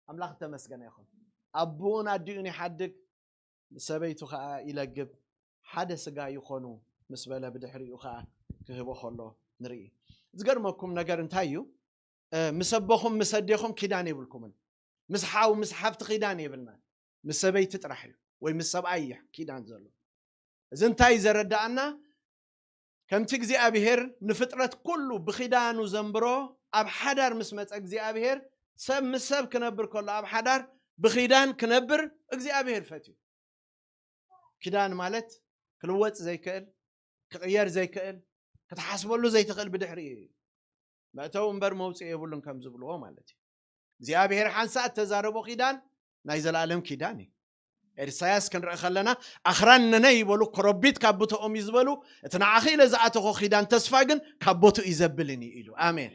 ኣምላኽ ተመስገነ ይኹን። ኣቡን ኣዲኡን ይሓድግ፣ ሰበይቱ ኸዓ ይለግብ፣ ሓደ ስጋ ይኾኑ ምስ በለ ብድሕሪኡ ኸዓ ክህቦ ከሎ ንርኢ። ዝገርመኩም ነገር እንታይ እዩ? እ፣ ምስ ኣቦኹም ምስ ኣዴኹም ኪዳን የብልኩምን። ምስ ሓው ምስ ሓፍቲ ኪዳን የብልና። ምስ ሰበይቲ ጥራሕ እዩ ወይ ምስ ሰብኣይ እዩ ኪዳን ዘሎ። እዚ እንታይ ዘረዳኣና? ከምቲ እግዚኣብሔር ንፍጥረት ኩሉ ብኺዳኑ ዘንብሮ፣ ኣብ ሓዳር ምስ መጸ እግዚኣብሔር ሰብ ምስ ሰብ ክነብር ከሎ ኣብ ሓዳር ብኺዳን ክነብር እግዚኣብሔር ፈትዩ። ኪዳን ማለት ክልወጥ ዘይክእል፣ ክቕየር ዘይክእል፣ ክትሓስበሉ ዘይትኽእል ብድሕሪኡ እዩ። መእተዊ እምበር መውፅኢ የብሉን ከም ዝብልዎ ማለት እዩ። እግዚኣብሔር ሓንሳእ እተዛረቦ ኪዳን ናይ ዘላለም ኪዳን እዩ። ኤርሳያስ ክንርኢ ከለና ኣኽራን ነነ ይበሉ፣ ኮረቢት ካብ ቦትኦም እዩ ዝበሉ፣ እቲ ንዓኺ ኢለ ዝኣተኾ ኪዳን ተስፋ ግን ካብ ቦትኡ እዩ ዘብልን እዩ ኢሉ። ኣሜን።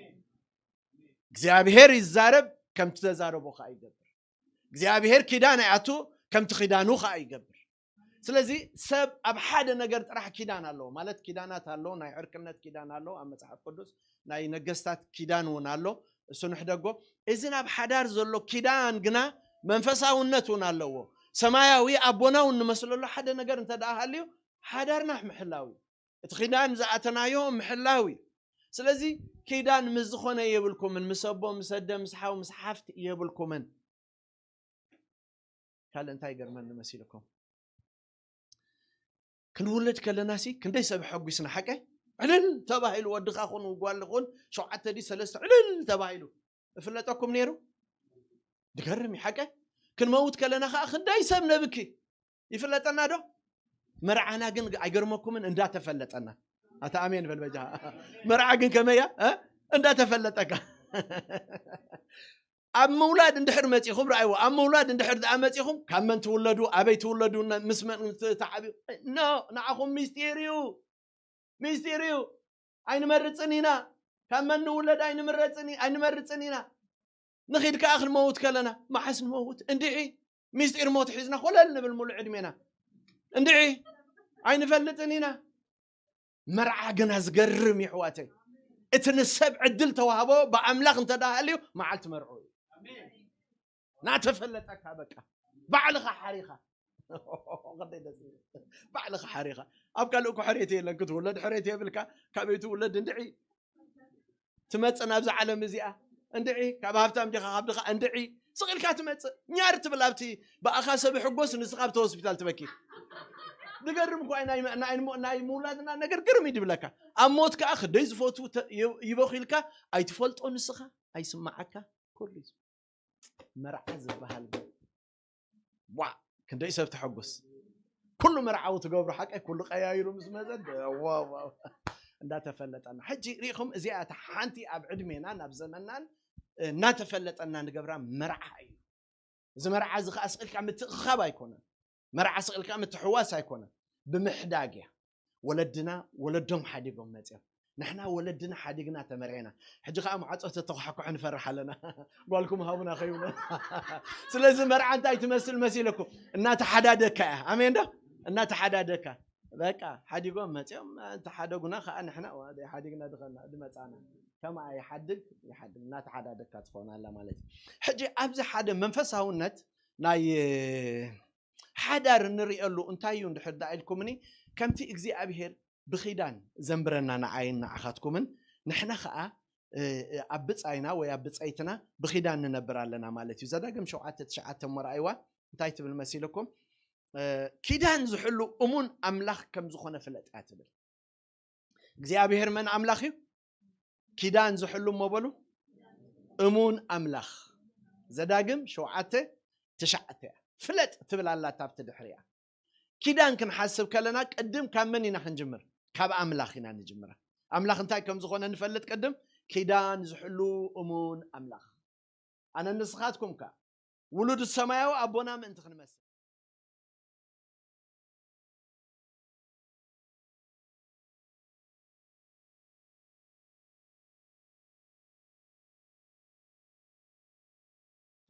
እግዚኣብሔር ይዛረብ፣ ከምቲ ተዛረቦ ከዓ ይገብር። እግዚኣብሔር ኪዳን ኣይኣቱ፣ ከምቲ ኪዳኑ ከዓ ይገብር። ስለዚ ሰብ ኣብ ሓደ ነገር ጥራሕ ኪዳን ኣለዎ ማለት ኪዳናት ኣለዎ። ናይ ዕርክነት ኪዳን ኣለዎ ኣብ መጽሓፍ ቅዱስ፣ ናይ ነገስታት ኪዳን እውን ኣሎ። እሱ ንሕደጎ። እዚ ናብ ሓዳር ዘሎ ኪዳን ግና መንፈሳውነት እውን ኣለዎ። ሰማያዊ ኣቦና እውን ንመስለሉ ሓደ ነገር እንተ ደኣ ሃልዩ ሓዳርና ምሕላው እዩ። እቲ ኪዳን ዝኣተናዮ ምሕላው እዩ። ስለዚ ኪዳን ምስ ዝኾነ የብልኩምን፣ ምስ ኣቦ፣ ምስ ኣደ፣ ምስ ሓው፣ ምስ ሓፍቲ የብልኩምን። ካልእ እንታይ ይገርመኒ መሲልኩም? ክንውለድ ከለናሲ ክንደይ ሰብ ሓጒስና ሓቀ? ዕልል ተባሂሉ፣ ወድኻ ኹን ጓል ኹን ሸውዓተ ድዩ ሰለስተ ዕልል ተባሂሉ እፍለጠኩም ነይሩ? ድገርም እዩ ሓቀ? ክንመውት ከለና ከዓ ክንደይ ሰብ ነብኪ ይፍለጠና ዶ? መርዓና ግን ኣይገርመኩምን እንዳተፈለጠና። ኣታ ኣሜን በል በጃ። መርዓ ግን ከመያ እንዳተፈለጠካ ኣብ ምውላድ እንድሕር መፂኹም ረኣይዎ። ኣብ ምውላድ እንድሕር ደኣ መፂኹም ካብ መን ትውለዱ፣ ኣበይ ትውለዱ፣ ምስ መን ትዓብዩ፣ ኖ፣ ንዓኹም ሚስጢር እዩ። ሚስጢር እዩ። ኣይንመርፅን ኢና። ካብ መን ንውለድ ኣይንምረፅን ኢ- ኣይንመርፅን ኢና። ንኺድ ከዓ ክንመውት ከለና መዓስ ንመውት እንድዒ ሚስጢር ሞት ሒዝና ኮለል ንብል ሙሉ ዕድሜና እንድዒ ኣይንፈልጥን ኢና። መርዓ ግና ዝገርም ይሕዋተይ፣ እቲ ንሰብ ዕድል ተዋህቦ ብኣምላኽ እንተዳሃልዩ መዓልቲ መርዑ እዩ። ናተፈለጠካ በቃ ባዕልኻ ሓሪኻ ባዕልኻ ሓሪኻ ኣብ ካልእ እኮ ሕሬት የለን ክትውለድ ሕሬት የብልካ። ካበይ ትውለድ እንድዒ ትመጽእ ናብዛ ዓለም እዚኣ እንድዒ ካብ ሃብታም ዲኻ ካብ ድኻ እንድዒ ስቕ ኢልካ ትመጽእ ኛር ትብል ኣብቲ ብኣኻ ሰብ ሕጎስ ንስኻ ኣብቲ ሆስፒታል ትበኪ። ዝገርም እኮ ናይ ምውላድና ነገር ግርም እዩ ድብለካ። ኣብ ሞት ከዓ ክደይ ዝፈትዉ ይበኺልካ ኣይትፈልጦ ንስኻ ኣይስማዓካ ኩሉ እዩ። መርዓ ዝበሃል ግን ዋ ክንደይ ሰብ ተሐጉስ ኩሉ መርዓዊ ትገብሩ ሓቀይ ኩሉ ቀያይሩ ምስ መዘ እንዳተፈለጠና ሕጂ ሪኢኹም እዚኣ እታ ሓንቲ ኣብ ዕድሜና ናብ ዘመናን እናተፈለጠና ንገብራ መርዓ እዩ። እዚ መርዓ እዚ ከዓ ስቕልካ ምትእኽኻብ ኣይኮነን። መርዓ ስቕልካ ምትሕዋስ ኣይኮነን። ብምሕዳግ እያ። ወለድና ወለዶም ሓዲጎም መፅኦም ንሕና ወለድና ሓዲግና ተመርዕና። ሕጂ ከዓ ማዕፆ ተተኳሕኩሐ ንፈርሕ ኣለና። ጓልኩም ሃቡና ከይብሎ ስለዚ መርዓ እንታይ ትመስል መሲለኩም እናተሓዳደካ እያ። ኣሜን ዶ እናተሓዳደካ በቃ ሓዲጎም መፅኦም እንተሓደጉና ከዓ ንሕና ሓዲግና ድኸና ድመፃና ከማኣ ይሓድግ ይሓድግ እናተሓዳደካ ትኾን ኣላ ማለት እዩ። ሕጂ ኣብዚ ሓደ መንፈሳውነት ናይ ሓዳር እንርእየሉ እንታይ እዩ እንድሕር ደኣ ኢልኩምኒ ከምቲ እግዚኣብሄር ብኺዳን ዘንብረና ንዓይን ንዓኻትኩምን ንሕና ኸዓ ኣብ ብጻይና ወይ ኣብ ብጸይትና ብኺዳን ንነብር ኣለና ማለት እዩ። ዘዳግም ሸውዓተ ትሽዓተ እሞ ረኣይዋ እንታይ ትብል መሲልኩም? ኪዳን ዝሕሉ እሙን ኣምላኽ ከም ዝኾነ ፍለጥ እያ ትብል። እግዚኣብሔር መን ኣምላኽ እዩ? ኪዳን ዝሕሉ እሞ በሉ እሙን ኣምላኽ። ዘዳግም ሸውዓተ ትሽዓተ እያ። ፍለጥ ትብል ኣላታ ኣብቲ ድሕሪያ። ኪዳን ክንሓስብ ከለና ቅድም ካብ መን ኢና ክንጅምር? ካብ ኣምላኽ ኢና ንጅምራ። ኣምላኽ እንታይ ከም ዝኾነ ንፈልጥ ቅድም ኪዳን ዝሕሉ እሙን ኣምላኽ። ኣነ ንስኻትኩም ከ ውሉድ ሰማያዊ ኣቦና ምእንቲ ክንመስል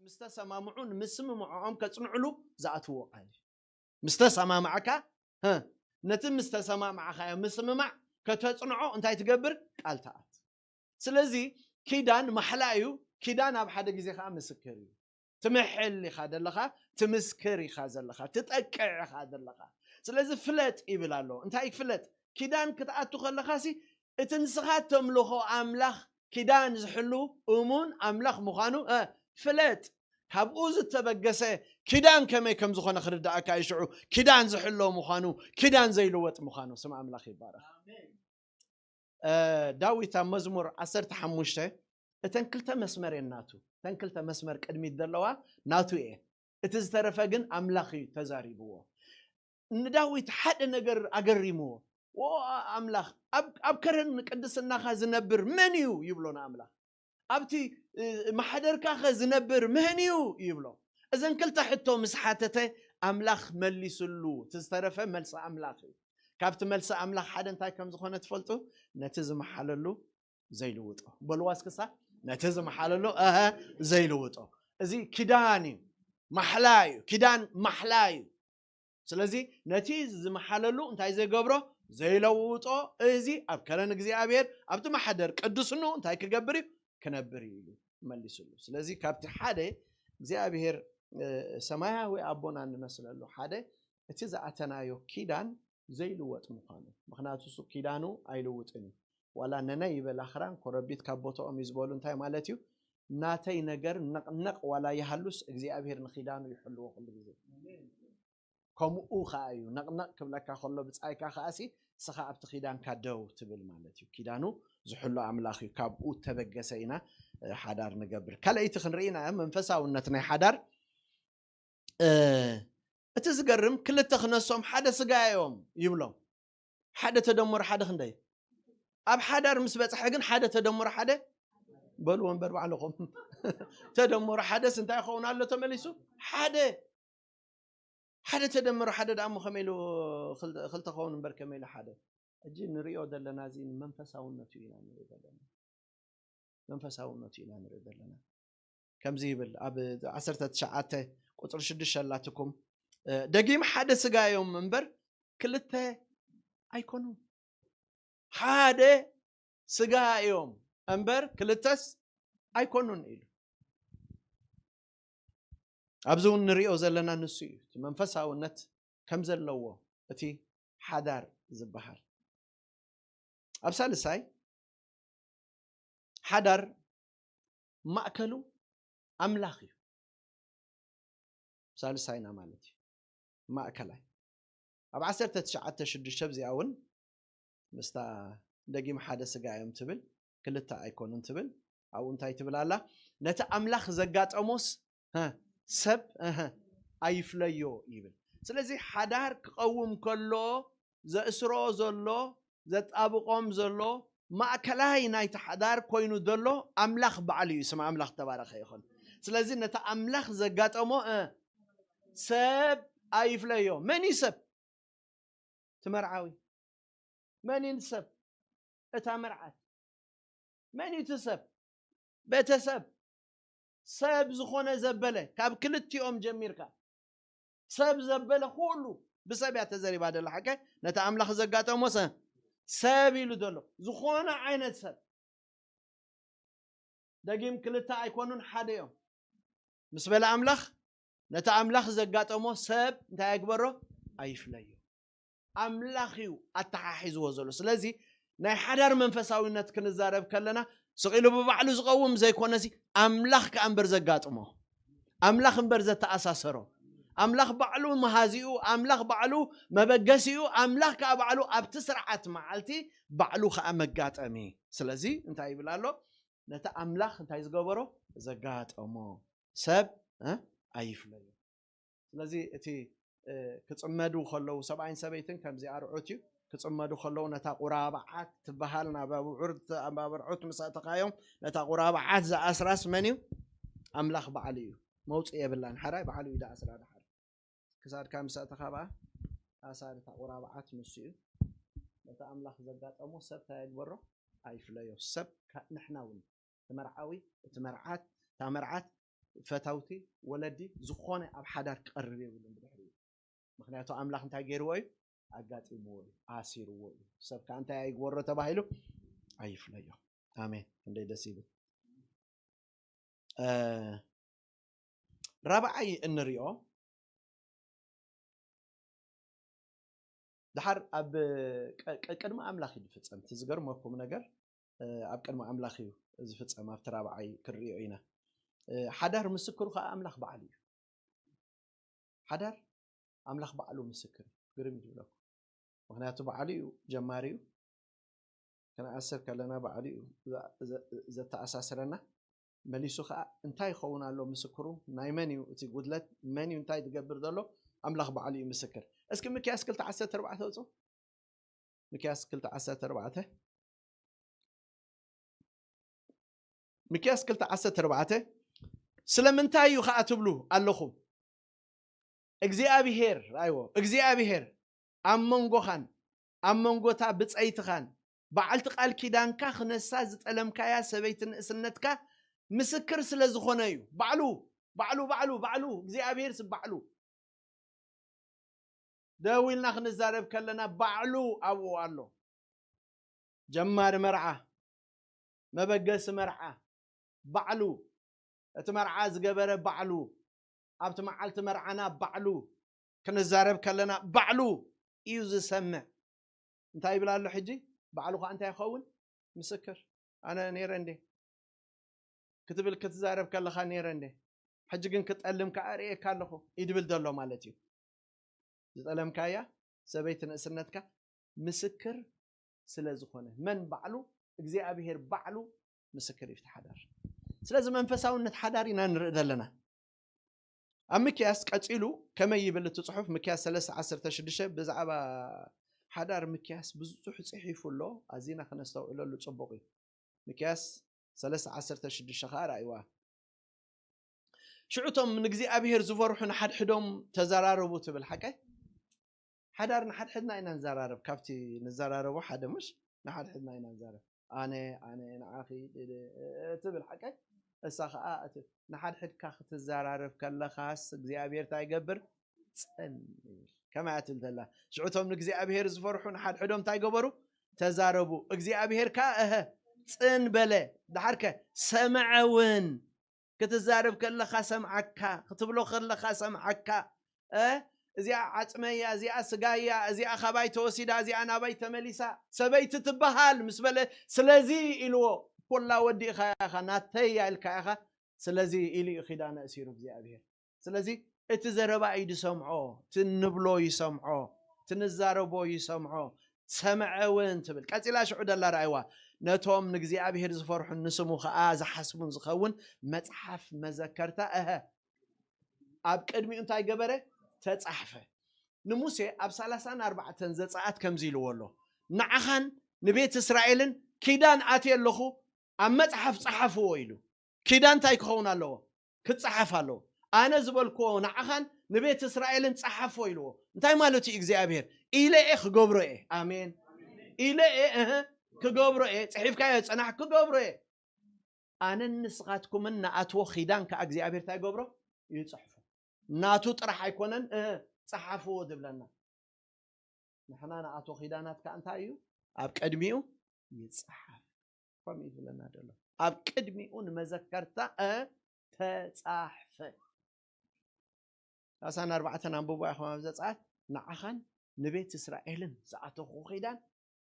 ምስ ተሰማምዑ ንምስምምዖም ከጽንዕሉ ዝኣትዎ ቃል እዩ። ምስ ተሰማማዕካ ነቲ ምስ ተሰማማዕካዮ ምስምማዕ ከተጽንዖ እንታይ ትገብር? ቃል ትኣት። ስለዚ ኪዳን ማሕላ እዩ። ኪዳን ኣብ ሓደ ግዜ ከዓ ምስክር እዩ። ትምሕል ኢኻ ዘለኻ፣ ትምስክር ኢኻ ዘለኻ፣ ትጠቅዕ ኢኻ ዘለኻ። ስለዚ ፍለጥ ይብል ኣሎ። እንታይ ፍለጥ? ኪዳን ክትኣቱ ከለኻሲ እቲ ንስኻ ተምልኾ ኣምላኽ ኪዳን ዝሕሉ እሙን ኣምላኽ ምዃኑ፣ እ፣ ፍለጥ። ካብኡ ዝተበገሰ ኪዳን ከመይ ከም ዝኾነ ክርዳእካ እዩ። ሽዑ ኪዳን ዝሕሎ ምዃኑ፣ ኪዳን ዘይልወጥ ምዃኑ። ስም ኣምላኽ ይባረኽ። እ፣ ዳዊት ኣብ መዝሙር ዓሰርተ ሓሙሽተ እተን ክልተ መስመር እየን ናቱ። እተን ክልተ መስመር ቅድሚት ዘለዋ ናቱ እየ። እቲ ዝተረፈ ግን ኣምላኽ እዩ ተዛሪብዎ። ንዳዊት ሓደ ነገር ኣገሪምዎ። "ኦ ኣምላኽ፣ ኣብ፣ ኣብ ከረን ቅድስናኻ ዝነብር መን እዩ?" ይብሎ ንኣምላኽ። "ኣብቲ፣ እ፣ ማሕደርካኸ ዝነብር መን እዩ?" ይብሎ። እዘን ክልተ ሕቶ ምስ ሓተተ ኣምላኽ መሊስሉ። እቲ ዝተረፈ መልሲ ኣምላኽ እዩ። ካብቲ መልሲ ኣምላኽ ሓደ እንታይ ከም ዝኾነ ትፈልጡ? ነቲ ዝመሓለሉ ዘይልውጦ። በልዋ እስክሳ፣ ነቲ ዝመሓለሉ፣ እሀ፣ ዘይልውጦ። እዚ ኪዳን እዩ፣ ማሕላ እዩ። ኪዳን ማሕላ እዩ። ስለዚ ነቲ ዝመሓለሉ እንታይ ዘይገብሮ? ዘይለውጦ። እዚ ኣብ ከረን እግዚኣብሔር፣ ኣብቲ ማሕደር ቅዱስኑ እንታይ ክገብር እዩ? ክነብር እዩ ኢሉ መሊስሉ። ስለዚ ካብቲ ሓደ እግዚኣብሔር፣ እ፣ ሰማያዊ ኣቦና እንመስለሉ ሓደ እቲ ዝኣተናዮ ኪዳን ዘይልወጥ ምዃኑ። ምኽንያቱ እሱ ኪዳኑ ኣይልውጥን እዩ። ዋላ ነነ ይበል ኣኽራን ኮረቢት ካብ ቦታኦም እዩ ዝበሉ እንታይ ማለት እዩ? ናተይ ነገር ነቕነቕ ዋላ ይሃሉስ እግዚኣብሔር ንኪዳኑ ይሕልዎ ኩሉ ግዜ። ከምኡ ኸዓ እዩ። ነቕነቕ ክብለካ ከሎ ብጻይካ ኸዓሲ ንስኻ ኣብቲ ኪዳንካ ደው ትብል ማለት እዩ። ኪዳኑ ዝሕሉ ኣምላኽ እዩ። ካብኡ ተበገሰ ኢና፣ እ፣ ሓዳር ንገብር። ካልኣይቲ ክንርኢ ኢና መንፈሳውነት ናይ ሓዳር። እ፣ እቲ ዝገርም ክልተ ክነሶም ሓደ ስጋ እዮም ይብሎም። ሓደ ተደመሩ ሓደ ክንደይ? ኣብ ሓዳር ምስ በጽሐ ግን ሓደ ተደመሩ ሓደ በሉ ወንበር ባዕልኹም። ተደመሩ ሓደስ እንታይ ይኸውን ኣሎ ተመሊሱ? ሓደ። ሓደ ተደመሩ ሓደ ደኣ እሞ ከመይ ኢሉ ክልተ፣ ክልተ ኸውን እምበር ከመይ ኢሉ ሓደ? ሕጂ ንሪኦ ዘለና እዚ መንፈሳውነቱ ኢና ንርኢ ዘለና። መንፈሳውነቱ ኢና ንርኢ ዘለና። ከምዚ ይብል ኣብ ዓሰርተ ትሽዓተ ቁጽሪ ሽዱሽተ ኣላትኩም፣ እ፣ ደጊም ሓደ ስጋ እዮም እምበር ክልተ ኣይኮኑን። ሓደ ስጋ እዮም እምበር ክልተስ ኣይኮኑን ኢሉ። ኣብዚ እውን ንሪኦ ዘለና ንሱ እዩ። እቲ መንፈሳውነት ከም ዘለዎ እቲ ሓዳር ዝበሃል። ኣብ ሳልሳይ ሓዳር ማእከሉ ኣምላኽ እዩ። ሳልሳይና ማለት እዩ። ማእከላይ። ኣብ ዓሰርተ ትሽዓተ ሽዱሽተ ኣብዚኣ እውን ምስታ ደጊም ሓደ ስጋ እዮም ትብል፣ ክልተ ኣይኮኑን ትብል። ኣብኡ እንታይ ትብል ኣላ? ነቲ ኣምላኽ ዘጋጠሞስ፣ ሀ፣ ሰብ፣ እህ፣ ኣይፍለዮ ይብል። ስለዚ ሓዳር ክቐውም ከሎ ዘእስሮ ዘሎ፣ ዘጣብቖም ዘሎ፣ ማእከላይ ናይቲ ሓዳር ኮይኑ ዘሎ ኣምላኽ ባዕሉ እዩ። ስም ኣምላኽ ተባረኸ ይኹን። ስለዚ ነቲ ኣምላኽ ዘጋጠሞ፣ እ፣ ሰብ ኣይፍለዮ። መን እዩ ሰብ? እቲ መርዓዊ። መን እዩ ሰብ? እታ መርዓት። መን እዩ እቲ ሰብ? ቤተሰብ። ሰብ ዝኾነ ዘበለ፣ ካብ ክልቲኦም ጀሚርካ። ሰብ ዘበለ ኩሉ ብሰብ እያ ተዘሪባ ደላ፣ ሓቀ? ነቲ ኣምላኽ ዘጋጠሞ ሰ-፣ ሰብ ኢሉ ዘሎ። ዝኾነ ዓይነት ሰብ። ደጊም ክልተ ኣይኮኑን፣ ሓደ እዮም። ምስ በለ ኣምላኽ፣ ነቲ ኣምላኽ ዘጋጠሞ ሰብ እንታይ ኣይግበሮ? ኣይፍለዮ። ኣምላኽ እዩ ኣተሓሒዝዎ ዘሎ። ስለዚ ናይ ሓዳር መንፈሳዊነት ክንዛረብ ከለና፣ ስቕ ኢሉ ብባዕሉ ዝቐውም ዘይኮነሲ፣ ኣምላኽ ከኣ እምበር ዘጋጥሞ፣ ኣምላኽ እምበር ዘተኣሳሰሮ፣ ኣምላኽ ባዕሉ መሃዚኡ፣ ኣምላኽ ባዕሉ መበገሲኡ፣ ኣምላኽ ከኣ ባዕሉ ኣብቲ ስርዓት መዓልቲ ባዕሉ ከኣ መጋጠሚ። ስለዚ እንታይ ይብል ኣሎ? ነቲ ኣምላኽ እንታይ ዝገበሮ? ዘጋጠሞ። ሰብ፣ እ፣ ኣይፍለዮ። ስለዚ እቲ፣ እ፣ ክጽመዱ ከለዉ፣ ሰብኣይን ሰበይትን ከምዚ ኣርዑት እዩ። ክጽመዱ ከለዉ ነታ ቁራብዓት ትበሃል ናብ ኣብዑር፣ ኣብ ኣብርዑት ምስ ኣእተኻዮም፣ ነታ ቁራብዓት ዝኣስራስ መን እዩ? ኣምላኽ ባዕሉ እዩ። መውጽኢ የብላን። ሓራይ ባዕሉ እዩ ዝኣስራ ድሓር። ክሳድካ ምስ ኣእተኻ በኣ፣ ኣሳሪ እታ ቁራብዓት ንሱ እዩ። ነቲ ኣምላኽ ዘጋጠሞ ሰብ እንታይ ይግበሮ? ኣይፍለዮ። ሰብ ከ-፣ ንሕና እውን፣ እቲ መርዓዊ፣ እቲ መርዓት፣ እታ መርዓት፣ ፈተውቲ፣ ወለዲ፣ ዝኾነ ኣብ ሓዳር ክቐርብ የብሉን ብድሕሪኡ። ምኽንያቱ ኣምላኽ እንታይ ገይርዎ እዩ? ኣጋጢምዎ እዩ፣ ኣሲርዎ እዩ። ሰብ ከኣ እንታይ ኣይግበሮ ተባሂሉ? ኣይፍለዮ። ኣሜን። ክንደይ ደስ ይብል። እ፣ ራብዓይ እንሪኦ ድሓር ኣብ ቅድሚ ኣምላኽ እዩ ዝፍጸም። እቲ ዝገርመኩም ነገር ኣብ ቅድሚ ኣምላኽ እዩ ዝፍጸም። ኣብቲ ራብዓይ ክንሪኦ ኢና። ሓዳር ምስክሩ ከዓ ኣምላኽ ባዕሉ እዩ። ሓዳር ኣምላኽ ባዕሉ ምስክር እዩ። ግርም እዩ ዝብለኩም። ምክንያቱ ባዕሉ እዩ ጀማሪ እዩ። ክንኣስር ከለና ባዕሉ እዩ ዘተኣሳስረና። መሊሱ ከዓ እንታይ ይኸውን ኣሎ ምስክሩ? ናይ መን እዩ እቲ ጉድለት? መን እዩ እንታይ ዝገብር ዘሎ? ኣምላኽ ባዕሉ እዩ ምስክር። እስኪ ምክያስ ክልተ ዓሰርተ ኣርባዕተ ወፁ። ምክያስ ክልተ ዓሰርተ ኣርባዕተ። ምክያስ ክልተ ዓሰርተ ኣርባዕተ። ስለምንታይ እዩ ከዓ ትብሉ ኣለኹም? እግዚኣብሄር፣ ኣይዎ፣ እግዚኣብሄር ኣብ መንጎኻን ኣብ መንጎታ ብፀይትኻን በዓልቲ ቃል ኪዳንካ ክነሳ ዝጠለምካያ ሰበይቲ ንእስነትካ ምስክር ስለ ዝኾነ እዩ። ባዕሉ፣ ባዕሉ፣ ባዕሉ፣ ባዕሉ እግዚኣብሄር ስ ባዕሉ። ደው ኢልና ክንዛረብ ከለና ባዕሉ ኣብኡ ኣሎ። ጀማሪ መርዓ፣ መበገሲ መርዓ ባዕሉ፣ እቲ መርዓ ዝገበረ ባዕሉ፣ ኣብቲ መዓልቲ መርዓና ባዕሉ፣ ክንዛረብ ከለና ባዕሉ እዩ ዝሰምዕ። እንታይ ይብል ኣሎ ሕጂ? ባዕሉ ከዓ እንታይ ይኸውን? ምስክር። ኣነ ነይረ እንዴ ክትብል ክትዛረብ ከለኻ ነይረ እንዴ? ሕጂ ግን ክጠልም ከዓ ርእየካ ኣለኹ ይድብል ዘሎ ማለት እዩ። ዝጠለምካያ ሰበይቲ ንእስነትካ ምስክር ስለ ዝኾነ፣ መን ባዕሉ? እግዚኣብሄር ባዕሉ ምስክር እዩ እቲ ሓዳር። ስለዚ መንፈሳውነት ሓዳር ኢና ንርኢ ዘለና። ኣብ ምክያስ ቀጺሉ ከመይ ይብል እቲ ጽሑፍ? ምክያስ ሰለስተ ዓሰርተ ሽዱሽተ ብዛዕባ ሓዳር ምክያስ ብዙሕ ጽሒፉ ኣሎ። ኣዚና ክነስተውዕለሉ ጽቡቕ እዩ። ምክያስ ሰለስተ ዓሰርተ ሽዱሽተ ኸዓ ርኣይዋ። ሽዑ እቶም ንእግዚኣብሔር ዝፈርሑ ንሓድሕዶም ተዘራረቡ ትብል። ሓቀይ? ሓዳር ንሓድሕድና ኢና ንዘራረብ። ካብቲ ንዘራረቦ ሓደ፣ ምሽ? ንሓድሕድና ኢና ንዛረብ። ኣነ፣ ኣነ፣ ንዓኺ፣ እ፣ እ፣ ትብል። ሓቀይ? እሳ ኸዓ እቲ ንሓድሕድካ ክትዘራረብ ከለኻስ እግዚኣብሔር እንታይ ይገብር? ጽን ይብል። ከመይ እያ ትብል ዘላ? ሽዑ እቶም ንእግዚኣብሔር ዝፈርሑ ንሓድሕዶም እንታይ ገበሩ? ተዛረቡ። እግዚኣብሔር ከኣ፣ እህ፣ ጽን በለ። ደሓርከ ሰምዐ እውን። ክትዛረብ ከለኻ ሰምዓካ፣ ክትብሎ ከለኻ ሰምዓካ። እ፣ እዚኣ ዓጽመይ እያ፣ እዚኣ ስጋይ እያ፣ እዚኣ ካባይ ተወሲዳ፣ እዚኣ ናባይ ተመሊሳ፣ ሰበይቲ ትበሃል ምስ በለ፣ ስለዚ ኢልዎ፣ ኮላ ወዲእኻ ኢኻ፣ ናተይ እያ ኢልካ ኢኻ፣ ስለዚ ኢሉ እዩ ኪዳነ እሲሩ እግዚኣብሔር። ስለዚ እቲ ዘረባ እዩ ዝሰምዖ፣ እቲ እንብሎ ይሰምዖ፣ እቲ ንዛረቦ ይሰምዖ። ሰምዐ እውን ትብል። ቀጺላ ሽዑ ደላ ረኣይዋ። ነቶም ንእግዚኣብሔር ዝፈርሑን ንስሙ ኸኣ ዝሓስቡን ዝኸውን መጽሓፍ መዘከርታ፣ እሀ፣ ኣብ ቅድሚኡ እንታይ ገበረ? ተጻሕፈ። ንሙሴ ኣብ ሰላሳን ኣርባዕተን ዘጸኣት ከምዚ ኢልዎ ኣሎ፣ ንዓኻን ንቤት እስራኤልን ኪዳን ኣትየ ኣለኹ፣ ኣብ መጽሓፍ ጸሓፍዎ ኢሉ። ኪዳን እንታይ ክኸውን ኣለዎ? ክጸሓፍ ኣለዎ። ኣነ ዝበልክዎ ንዓኻን ንቤት እስራኤልን ጸሓፎ ኢልዎ። እንታይ ማለቱ እዩ እግዚኣብሔር? ኢለ እየ ክገብሮ እየ። ኣሜን። ኢለ እየ፣ እህ፣ ክገብሮ እየ። ጽሒፍካዮ ጸናሕ ክገብሮ እየ። ኣነን ንስኻትኩምን ንኣትዎ ኪዳን ከኣ እግዚኣብሔር እንታይ ይገብሮ? ይጽሕፎ። ናቱ ጥራሕ ኣይኮነን፣ እህ፣ ጸሓፍዎ ዝብለና። ንሕና ንኣቶ ኪዳናት ከኣ እንታይ እዩ? ኣብ ቅድሚኡ ይጸሓፍ። ከምኡ እዩ ዝብለና ዘሎ። ኣብ ቅድሚኡ ንመዘከርታ፣ እ፣ ተጻሕፈ። ሰላሳን ኣርባዕተን ኣንብቦ ኢኹም ኣብ ዘጸኣት፣ ንዓኻን ንቤት እስራኤልን ዝኣተኹ ኪዳን፣